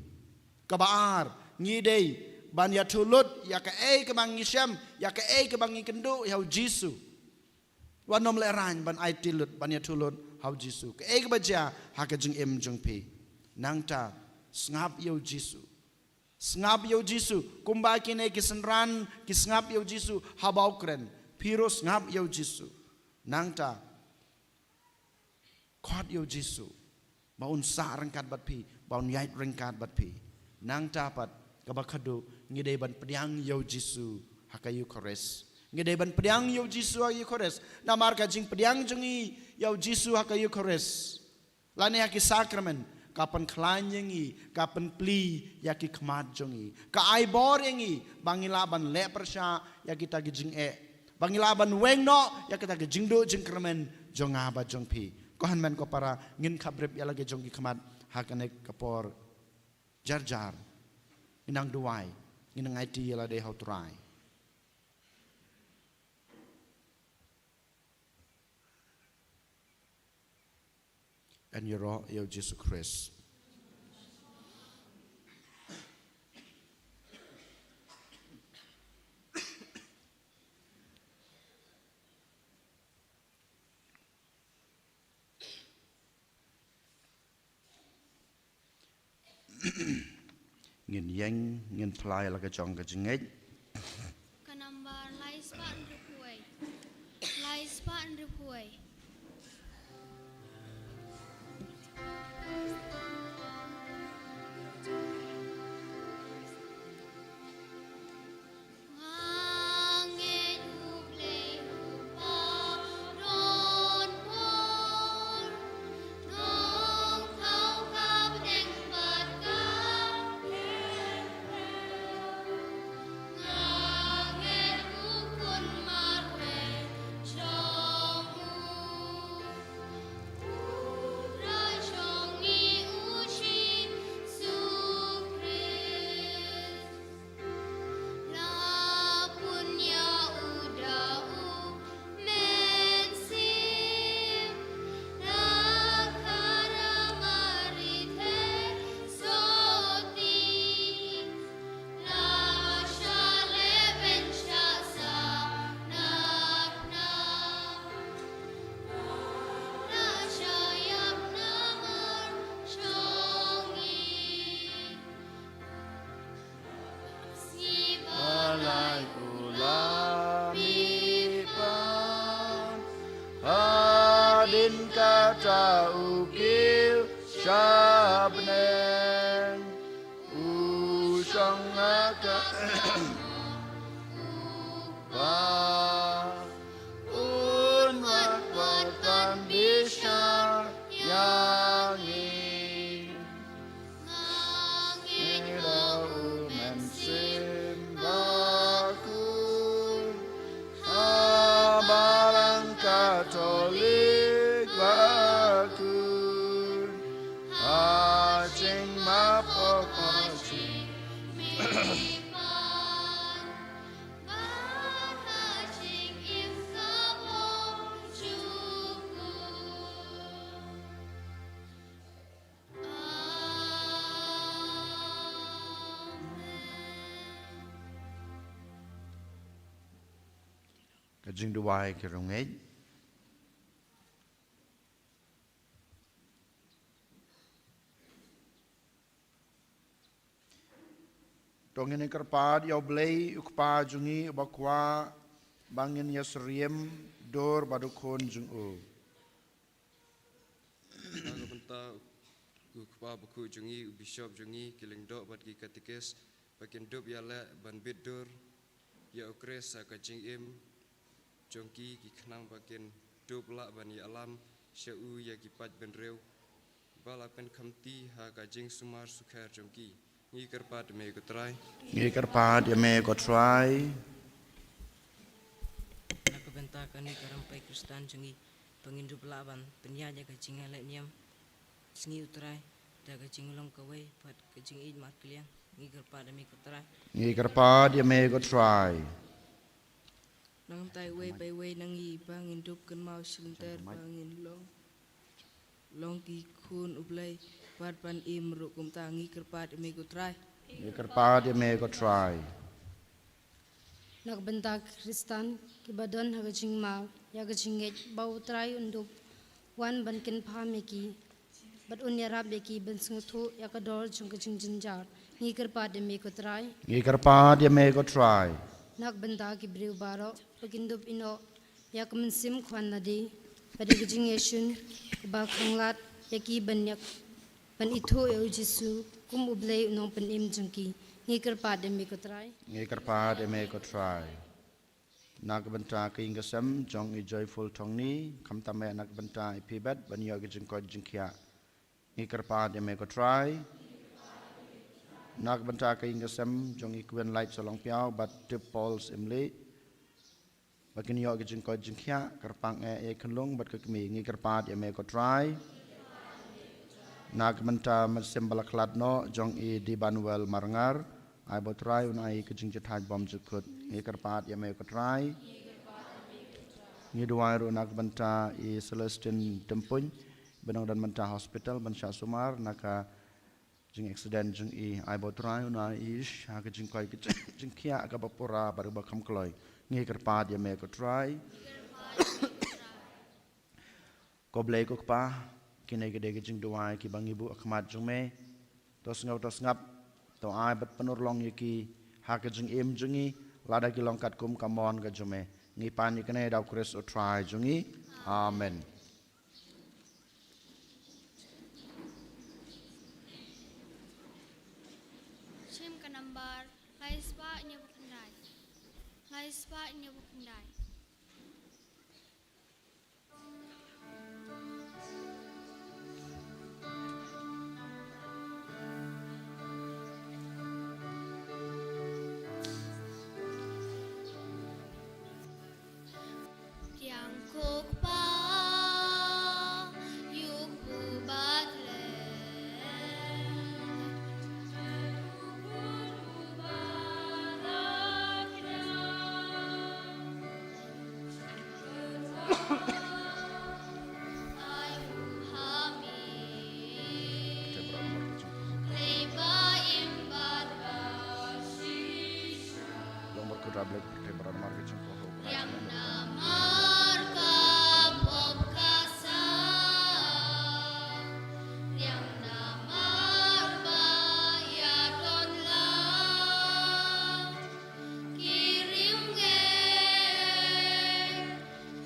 Kaba ar, ngi dei ban ïathuh lut ïa kaei kaba ngi shem, ïa kaei kaba ngi kynduh ïa u Jisu. Wat nym lehrain ban aiti lut, ban ïathuh lut ha u Jisu kaei kaba jia ha ka jingim jong phi. Nangta sngap ïa u Jisu. Sngap ïa u Jisu kumba kine ki synran ki sngap ïa u Jisu haba u kren. Phi ruh sngap ïa u Jisu. Nangta khot ïa u Jisu ba un sah ryngkat bad phi, ba un ïaid ryngkat bad phi. Nangta pat kaba khadduh, ngi dei ban pdiang ïa u Jisu ha ka Eukharist. Ngi dei ban pdiang ïa u Jisu ha ka Eukharist. Namar ka jingpdiang jong ngi ïa u Jisu ha ka Eukharist lane ha ki sakramen ka pynkhlaiñ ïa ngi, ka pynplie ïa ki khmat jong ngi, ka ai bor ïa ngi ba ngi lah ban leh pyrshah ïa kita ki jingeh, ba ngi lah ban weng noh ïa kita ki jingduh jingkyrmen jong nga bad jong phi. Ko hynmen ko para, ngin khapbrip ïa la ki jong ki khmat ha kane ka por. Jar jar ngin nang duwai, ngin nang aiti ïa lade ha u Trai. Yn ïaroh ïa u Jisu Khrist. Ngin ïeng, ngin phla ïa la ka jong ka jingngeit. Ka nambar lai spah hynriew phew wei. Lai spah hynriew phew wei. bneng, u shong ha ka Kpa, un wat wat ban bishar ïa ngi. Nga ngeit ha u Mynsiem Bakhuid, ha Balang Katholik Bakhuid, ha Jingmap Bakhuid, ha Jingmihpat, bad ha Jingim Kaba Jukut. Amen. Ka jingduwai ki riewngeit. To ngin ïa kyrpad ïa U Blei U Kpa jong ngi uba kwah ba ngin ïa syriem dur bad u khun jong u. Na ka bynta u Kpa Bakhuid jong ngi, u Bishop jong ngi, ki lyngdoh bad ki katikis, ba kin dup ïaleh ban bit dur ïa U Khrist ha ka jingim jong ki, ki khnang ba kin dup lah ban ïalam sha u ïa ki paid bynriew, ba la pynkhamti ha ka jingsumar sukher jong ki. Ngi kyrpad ïa me ko Trai. Ngi kyrpad ïa me ko Trai. Na ka bynta kane ka rympei Khristan jong ngi, ba ngin dup lah ban pynïaid ïa ka jingïaleh niam sngi U Trai da ka jinglong kawei bad ka jingïeit markylliang, ngi kyrpad ïa me ko Trai. Ngi kyrpad ïa me ko Trai. Nangta iwei pa iwei na ngi ba ngin dup kynmaw shilynter ba ngin long, long ki khun U Blei bad ban im ruh kumta, ngi kyrpad ïa me ko Trai. Ngi kyrpad ïa me ko Trai. Na ka bynta ki Khristan kiba don ha ka jingmaw ïa ka jingngeit ba U Trai un dup wan ban kynpham ïa ki bad un ïarap ïa ki ban sngewthuh ïa ka dor jong ka jingjynjar, ngi kyrpad ïa me ko Trai. Ngi kyrpad ïa me ko Trai. Na ka bynta ki briew baroh ba kin dup ïehnoh ïa ka mynsiem khwan lade bad ïa ka jingïashun kaba khanglad ïa ki ban ïa, ban ithuh ïa U Jisu kum U Blei U Nongpynim jong ki, ngi kyrpad ïa me ko Trai. Ngi kyrpad ïa me ko Trai. Na ka bynta ka ïing ka sem jong i Joyful Thongni, khamtam eh na ka bynta i Pibet ban ïoh ka jingkoit jingkhiah, ngi kyrpad ïa me ko Trai. Na ka bynta ka ïing ka sem jong i Kwin Lait Salongpiaw bad Tip Paul Syiemlieh, ba kin ïoh ka jingkoit jingkhiah, kyrpang eh ïa i Khunlung bad ka kmie, ngi kyrpad ïa me ko Trai. Na ka bynta mynsiem ba la khlad noh jong i Dibanwell Marngar, ai ba U Trai un ai ka jingjahthait bymjukut, ngi kyrpad ïa me ko Trai. Ngi duwai ruh na ka bynta i Celestine Tympuiñ, ba dang don mynta hospital ban shah sumar na ka jingaccident jong i, ai ba U Trai un ai i sha ka jingkoit ka jingkhiah kaba pura bad kaba kham kloi, ngi kyrpad ïa me ko Trai. Ko Blei ko Kpa, kine ki dei ki jingduwai kiba ngi buh ha khmat jong me. To sngap, to sngap, to ai bad pynurlong ïa ki ha ka jingim jong ngi, lada ki long katkum ka mon ka jong me. Ngi pan ïa kane da U Khrist U Trai jong ngi. Amen. Shim ka nambar lai spah hynñiew phew khyndai. Lai spah hynñiew phew khyndai. Tiang ko Kpa, ïoh u bat lem.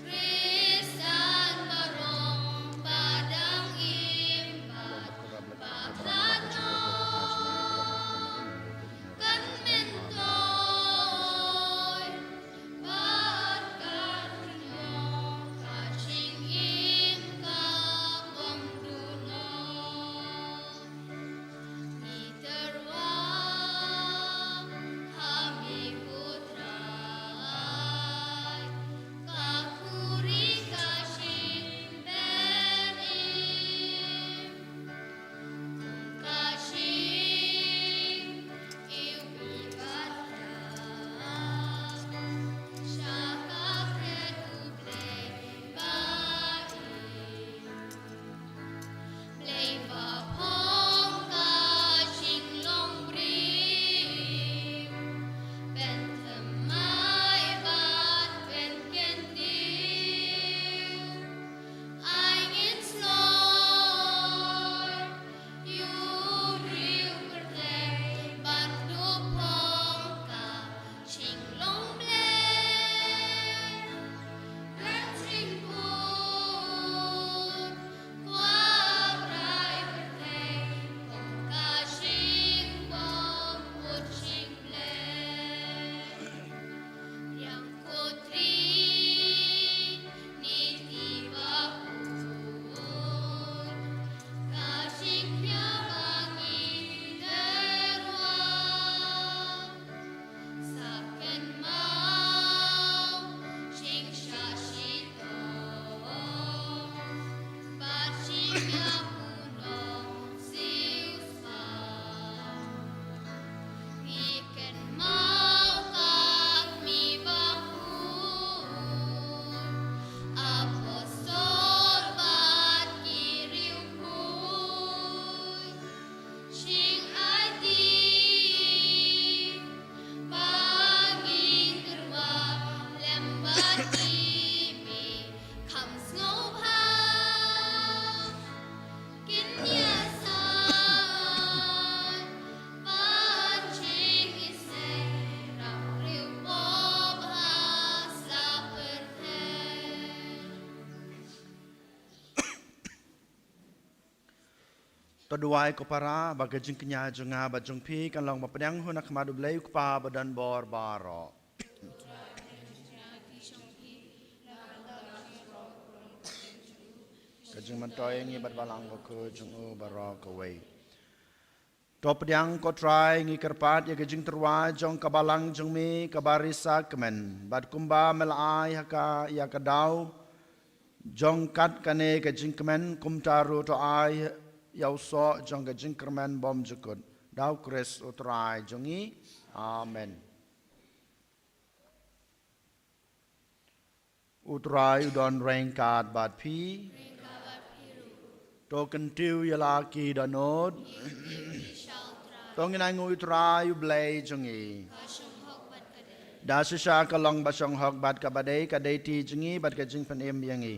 Khristan baroh ba dang im bad ba To duwai ko para, ba ka jingkñia jong nga bad jong phi kan long ba pdiang hun ha khmat U Blei U Kpa badonbor baroh. Ka jingmyntoi ïa ngi bad Balang Bakhuid jong U baroh kawei. To pdiang ko Trai, ngi kyrpad ïa ka jingtyrwa jong ka Balang jong me kaba risa kmen, bad kumba me la ai ha ka ïa ka daw jong kat kane ka jingkmen, kumta ruh to ai ïa u soh jong ka jingkyrmen bymjukut. Da U Khrist U Trai jong ngi. Amen. U Trai u don ryngkat bad phi. To kyntiew ïa la ki dohnud. To ngin ainguh ïa U Trai U Blei jong ngi. Da shisha ka long ba shong hok bad kaba dei, ka dei ti jong ngi bad ka jingpynim ïa ngi.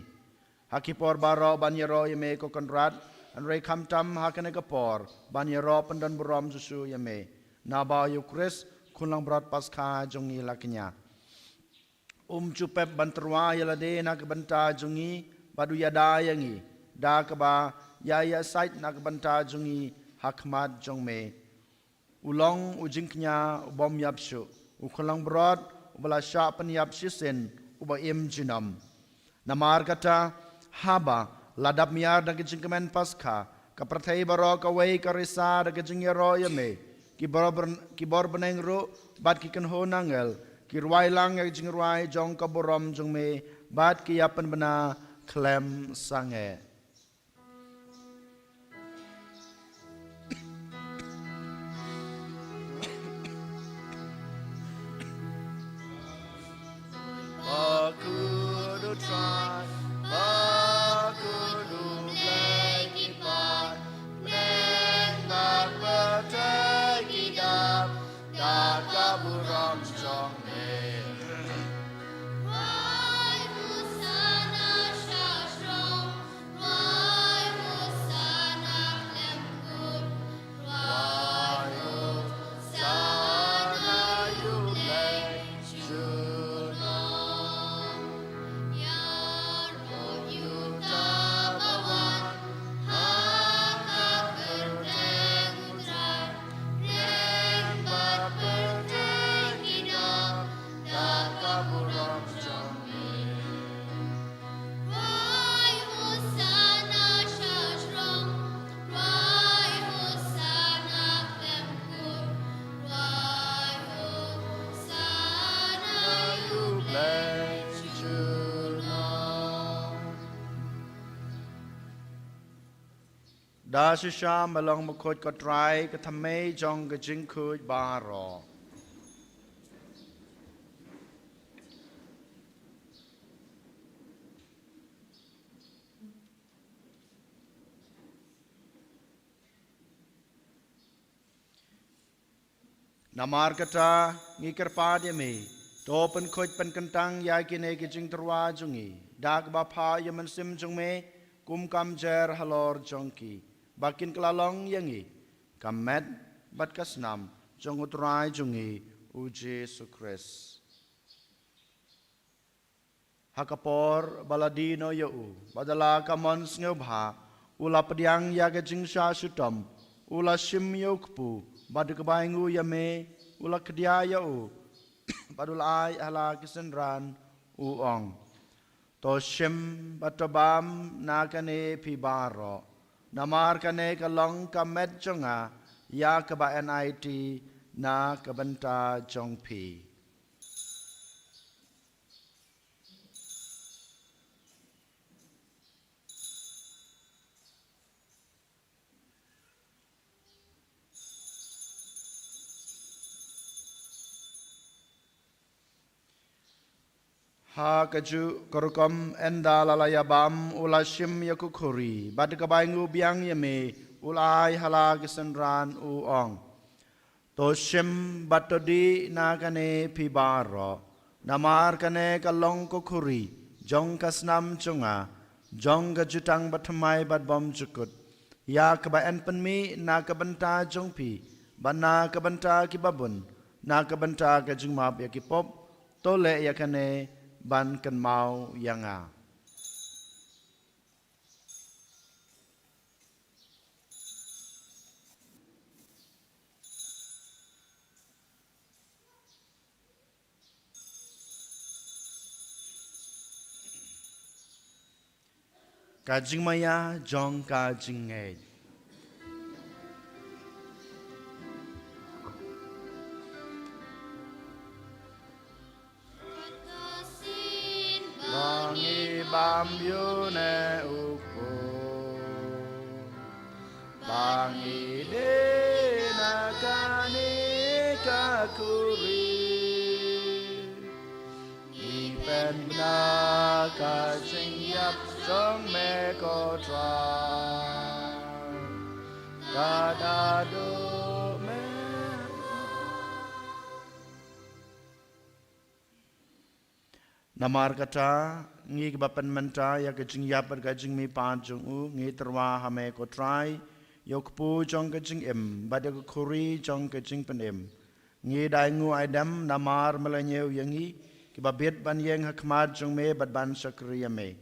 Ha ki por baroh ban ïaroh ïa me ko Kynrad, hynrei khamtam ha kane ka por ban ïaroh pyndonburom shuh shuh ïa me. Naba ïa U Khrist, Khun langbrot Paskha jong ngi la kñia. Um ju pep ban tyrwa ïa lade na ka bynta jong ngi, bad u ïada ïa ngi da kaba ïa ïasaid na ka bynta jong ngi ha khmat jong me. U long u jingkñia u bym ïap shuh, u Khun langbrot uba la shah pynïap shisien, uba im junom. Namar kata, haba la dap miar da ka jingkmen Paskha, ka pyrthei baroh kawei ka risa da ka jingïaroh ïa me. Ki bor byn-, ki bor bneng ruh bad ki kynhun angel ki rwai lang ïa ka jingrwai jong ka burom jong me, bad ki ïa pynbna khlem sangeh. Bakhuid U Trai, bakhuid U Blei ki pateng bad pyrthei ki dap da ka burom jong me. Rwai Hosana sha shrong, rwai Hosana khlem kut, rwai Hosana ïa U Blei junom. Ïaroh ïa uta uba wan ha ka kyrteng U Trai, pyrthei bad pyrthei ki dap da ka burom jong me. Rwai Hosana sha shrong, rwai Hosana khlem kut, rwai Hosana ïa U Blei junom. Da shisha me long bakhuid ko Trai, ka thymmei jong ka jingkhuid baroh. Namar kata, ngi kyrpad ïa me, to pynkhuid pynkyntang ïa kine ki jingtyrwa jong ngi da kaba phah ïa u Mynsiem jong me kum ka mjer halor jong ki, ba kin kylla long ïa ngi ka met bad ka snam jong U Trai jong ngi U Jisu Khrist. Ha ka por ba la die noh ïa u, bad da la ka mon sngewbha, u la pdiang ïa ka jingshah shitom, u la shim ïa u kpu, bad da kaba ainguh ïa me, u la khdia ïa u, bad u la ai ha la ki synran, u ong: To shim bad to bam na kane phi baroh, namar kane ka long ka met jong nga, ïa kaba enai ti na ka bynta jong phi. Ha kajuh ka rukom, ynda la la ïa bam, u la shim ïa ka khuri, bad da kaba ainguh biang ïa me, u la ai ha la ki synran, u ong: To shim bad to dih na kane phi baroh, namar kane ka long ka khuri jong ka snam jong nga, jong ka jutang bathymmai bad bymjukut, ïa kaba yn pynmih na ka bynta jong phi bad na ka bynta kiba bun, na ka bynta ka jingmap ïa ki pop. To leh ïa kane ban kynmaw ïa nga. Ka jingmaïa jong ka jingngeit. Ba ngi bam ïa une u kpu, ba ngi dei na kane ka khuri. Ngi pynbna ka jingïap jong me ko Trai. Ka da duh me. Namar kata, ngi kiba pynmynta ïa ka jingïap bad ka jingmihpat jong u, ngi tyrwa ha me ko Trai, ïa u kpu jong ka jingim, bad ïa ka khuri jong ka jingpynim. Ngi da ainguh aidem namar me la ñiew ïa ngi, kiba bit ban ïeng ha khmat jong me bad ban shakri ïa me.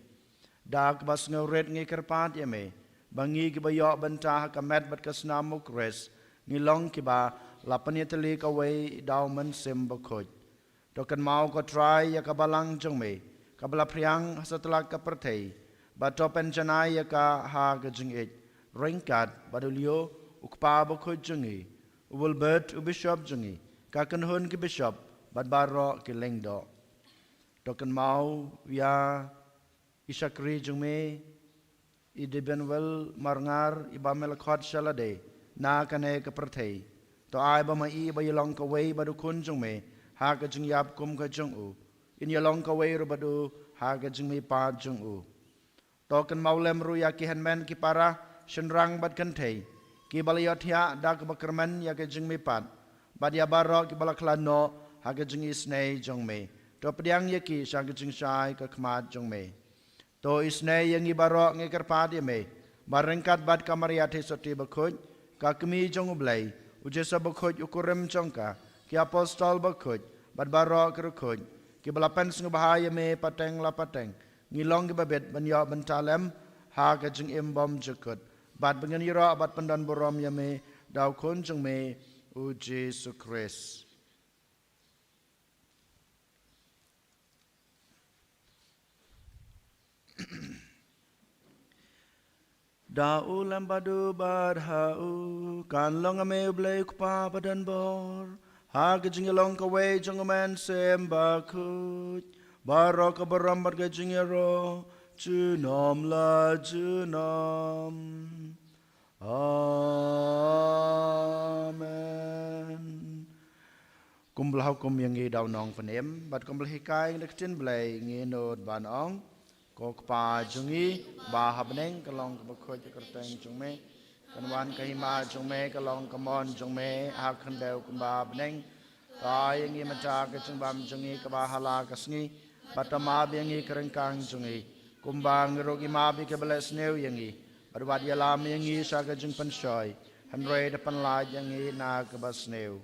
Da kaba sngewrit ngi kyrpad ïa me, ba ngi kiba ïoh bynta ha ka met bad ka snam u Khrist, ngi long kiba la pynïatylli kawei da u Mynsiem Bakhuid. To kynmaw ko Trai ïa ka balang jong me, kaba la phriang ha satlak ka pyrthei, bad to pynjanai ïa ka ha ka jingïeit, ryngkat bad u Leo, u Kpa Bakhuid jong ngi, u Wilbert u Bishop jong ngi, ka kynhun ki Bishop, bad baroh ki lyngdoh. To kynmaw ïa i shakri jong me, i Dibenwell Marngar, iba me la khot sha lade na kane ka pyrthei. To ai ba ma i ba ïalong kawei bad u khun jong me ha ka jingïap kum ka jong u. In ïalong kawei ruh bad u ha ka jingmihpat jong u. To kynmaw lem ruh ïa ki hynmen ki para, shynrang bad kynthei, kiba la ïohthiah da kaba kyrmen ïa ka jingmihpat, bad ïa baroh kiba la khlad noh ha ka jingisynei jong me. To pdiang ïa ki sha ka jingshai ka khmat jong me. To isynei ïa ngi baroh, ngi kyrpad ïa me, ba ryngkat bad ka Maria Theisotti Bakhuid, ka Kmie jong U Blei, u Joseph Bakhuid u kurim jong ka, ki Apostol Bakhuid, bad baroh ki riewkhuid, kiba la pynsngewbha ïa me pateng la pateng, ngi long kiba bit ban ïoh bynta lem ha ka jingim bymjukut, bad ba ngin ïaroh bad pyndonburom ïa me da u Khun jong me, u Jisu Khrist. Da u lem bad u bad ha u, kan long ha me U Blei U Kpa badonbor, ha ka jingïalong kawei jong U Mynsiem Bakhuid, baroh ka burom bad ka jingïaroh, junom la junom. Amen. Kumba la hukum ïa ngi da u Nongpynim, bad kumba la hikai da ka ktien Blei, ngin nud ban ong: Ko Kpa jong ngi ba ha bneng, ka long kaba khuid ka kyrteng jong me. Kan wan ka hima jong me, ka long ka mon jong me ha ka khyndew kumba ha bneng. To ai ïa ngi mynta ka jingbam jong ngi kaba ha la ka sngi, bad to map ïa ngi ka ryngkang jong ngi, kumba ngi ruh ngi map ïa kiba leh sniew ïa ngi. Bad wat ïalam ïa ngi sha ka jingpynshoi, hynrei to pynlait ïa ngi na kaba sniew.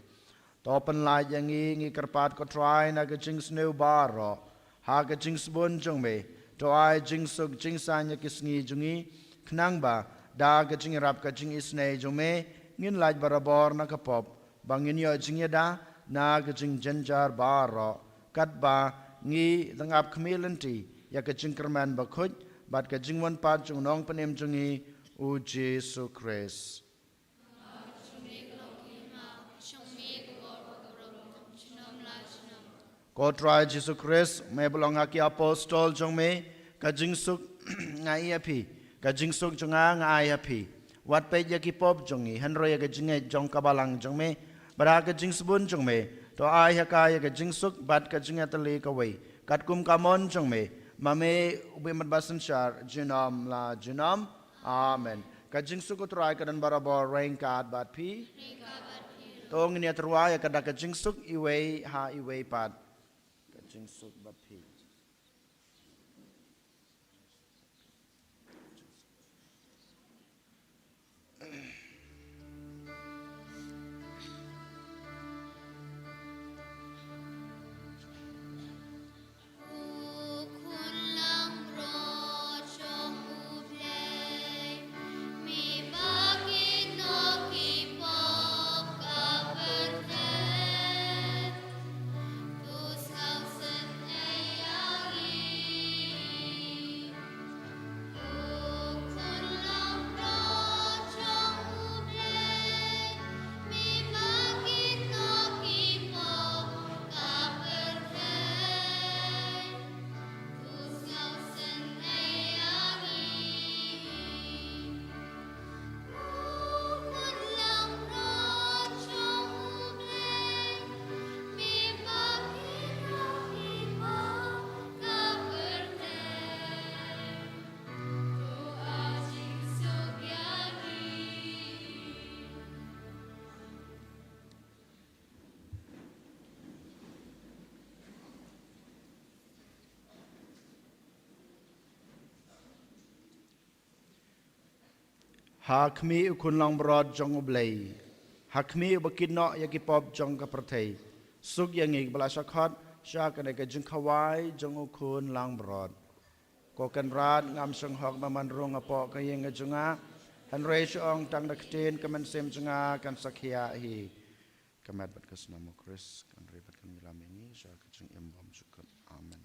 To pynlait ïa ngi, ngi kyrpad ko Trai, na ka jingsniew baroh, ha ka jingsbun jong me. To ai jingsuk jingsaiñ ïa ki sngi jong ngi, khnang ba da ka jingïarap ka jingisynei jong me, ngin lait barabor na ka pop, ba ngin ïoh jingïada na ka jingjynjar baroh, katba ngi dang ap khmih lynti ïa ka jingkyrmen bakhuid bad ka jingwan pat jong u Nongpynim jong ngi, u Jisu Khrist. Ko Trai Jisu Khrist, me ba la ong ha ki apostol jong me, ka jingsuk nga ai ha phi, ka jingsuk jong nga nga ai ha phi. Wat peit ïa ki pop jong ngi, hynrei ïa ka jingngeit jong ka balang jong me. Bad ha ka jingsbun jong me, to ai ha ka ïa ka jingsuk bad ka jingïatylli kawei, katkum ka mon jong me, ma me u bym bad ba synshar junom la junom. Amen. Ka jingsuk u Trai ka don barabor ryngkat bad phi. To ngin ïatyrwa ïa ka da ka jingsuk iwei ha iwei pat. Ka jingsuk bad phi. Ha khmih u Khun langbrot jong U Blei, ha khmih uba kit noh ïa ki pop jong ka pyrthei, suk ïa ngi kiba la shah khot sha kane ka jingkhawai jong u Khun langbrot. Ko Kynrad, ngam shong hok ba men rung hapoh ka ïing ka jong nga, hynrei shu ong tang da ka ktien, ka mynsiem jong nga kan sa khiah hi. Ka met bad ka snam u Khrist kan ri bad kan ïalam ïa ngi sha ka jingim bymjukut. Amen.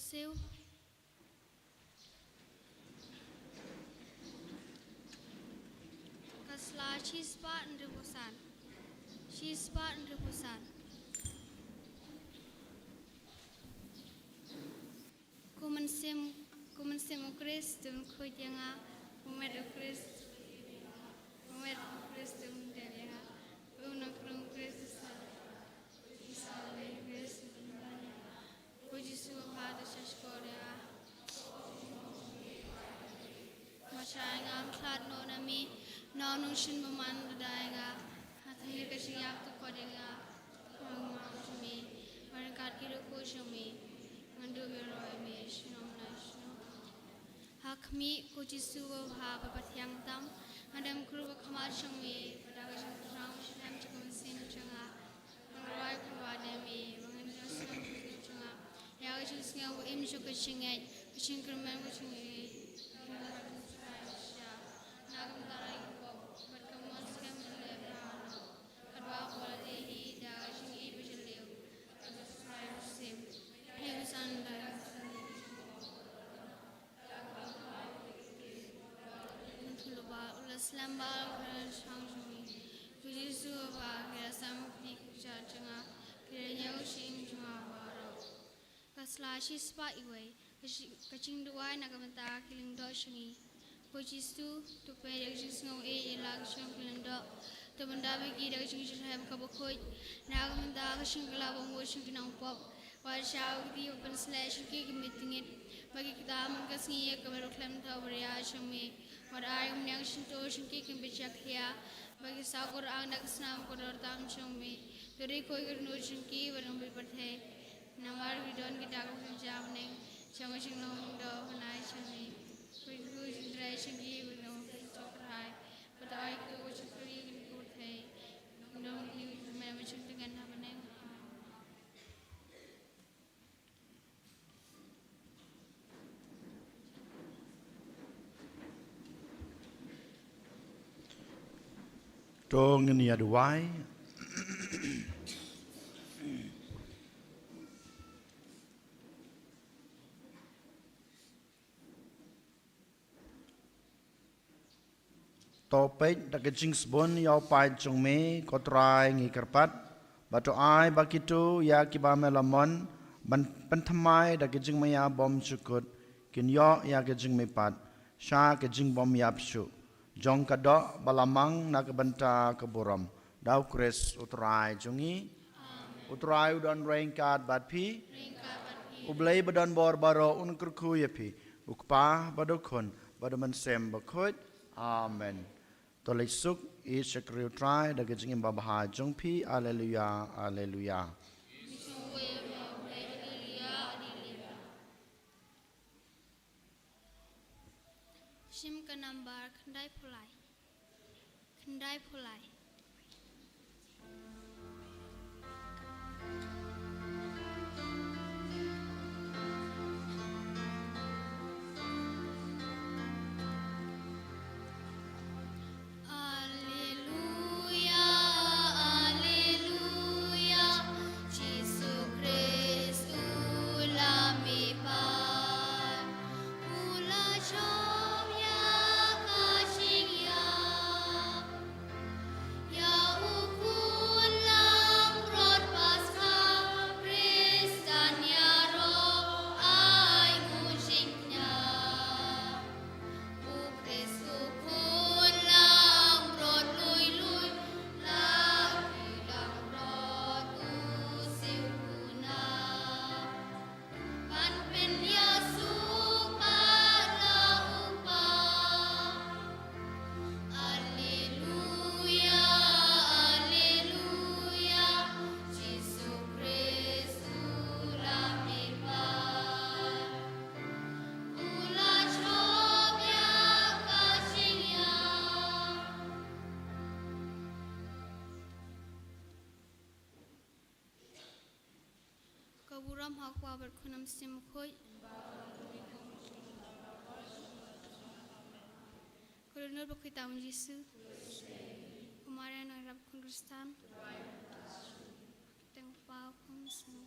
Siew. Ka sla shispah hynriewphew san. Shispah hynriewphew san. Ko Mynsiem, ko Mynsiem u Khrist, to pynkhuid ïa nga. Ko met u Khrist, ko met u Khrist, to pyndep ïa nga. Ko nongkrong u Khrist, to sla ïa nga. Ko Jisu, ko Jisu babha, to shahshkor ïa nga. Ba shai ngam khlad noh na me, na u nongshun bymman ba da ïa nga. Ha thylliej ka jingïap to kot ïa nga. Ka bymman jong me, ba ryngkat ki riewkhuid jong me, ngan duh ïaroh ïa me shano na shano. Ha khmih, ko Jisu babha, ba pathiang tam, nga dem khrup ha khmat jong me, ba da ka jingthrang shitrhem jong ka mynsiem jong nga. Nga rwai kyrpad ïa me, ba ngan ïohsngew ka jingkyrkhu jong nga. Ïa ka jingsngew ba im jong ka jingngeit, ka jingkyrmen ka jingïeit. Nga rwai kyrpad ïa me, na ka bynta ki pop, bad ka mon skhem ban leh bha noh. Katba ka la dei hi da ka jingïeit ba jylliew. Ka jingkyrkhu jong u Mynsiem. Ïa u san da ka jingkyrkhu. Ko Trai u la slem bha ïa u nongshun jong me. Ko Jisu babha, ki la sam ha khmih ka kjat jong nga, ki la ñiew ka shyieng jong nga baroh. Ka sla shispah iwei. Ka shi-, ka jingduwai na ka bynta ki lyngdoh jong ngi. Ko Jisu, to peit ïa ka jingsngew ïeit ïa la ki jong ki lyngdoh. To pyndap ïa ki da ka jingshitrhem kaba khuid. Na ka bynta ka jingkylla bymjukut jong ki nongpop. Wat shah ïa ki ba pynsleh jong ki, ki mih tngit. Ba ki kdam man ka sngi ïa ka met ba khlem thaw bariah jong me. Wat ai ïa ka mneng shyntur jong ki, ki mih jakhlia. Ba ki saw kyrang da ka snam kordor tam jong me. To ri khuid ka dohnud jong ki, wat ym bit pyrthei. Namar ki don ki dak ba kynja bneng. Jong ka jinglong jingdoh bnai jong me. Khuid khuid jingtrei jong ki, wat ym bit pyrthei. Wat ai ki ka jingkyrkhu ïa ka pyrthei. Nong ki me ba jingtngen ha bneng. To ngin ïa duwai. To peit da ka jingsbun ïa u paid jong me, ko Trai ngi kyrpad, ba to ai ba kito ïa kiba me la mon ban pynthymmai da ka jingmaïa bymjukut, kin ïoh ïa ka jingmihpat sha ka jingbymïap shuh jong ka doh ba la mang na ka bynta ka burom da u Khrist u Trai jong ngi. Amen. U Trai u don ryngkat bad phi. Ryngkat bad phi. U Blei ba don bor baroh un kyrkhu ïa phi, u Kpa bad u Khun bad u Mynsiem Bakhuid. Amen. To leit suk, ïeit shakri u Trai da ka jingim babha jong phi. Alleluia, alleluia. Shim ka nambar khyndaiphew lai. Khyndaiphew lai. Alleluia, alleluia, Jisu Khrist u la mihpat, u la jop ïa ka jingïap. Ïa u khun langbrot Paskha, Khristan ïaroh ai nguh jingkñia. U Khrist u khun langbrot lui lui, la ki langbrot u siew kuna. Ban pynïasoh pat la u Kpa. Alleluia, alleluia, Jisu Khrist u la mihpat, u la jop ïa ka jingïap. Ka burom ha u Kpa bad Khun Mynsiem Bakhuid. Ka dohnud bakhuid tam u Jisu. Ko Maria nongrep khun Khristan. Kyrteng u Kpa, Khun, Mynsiem.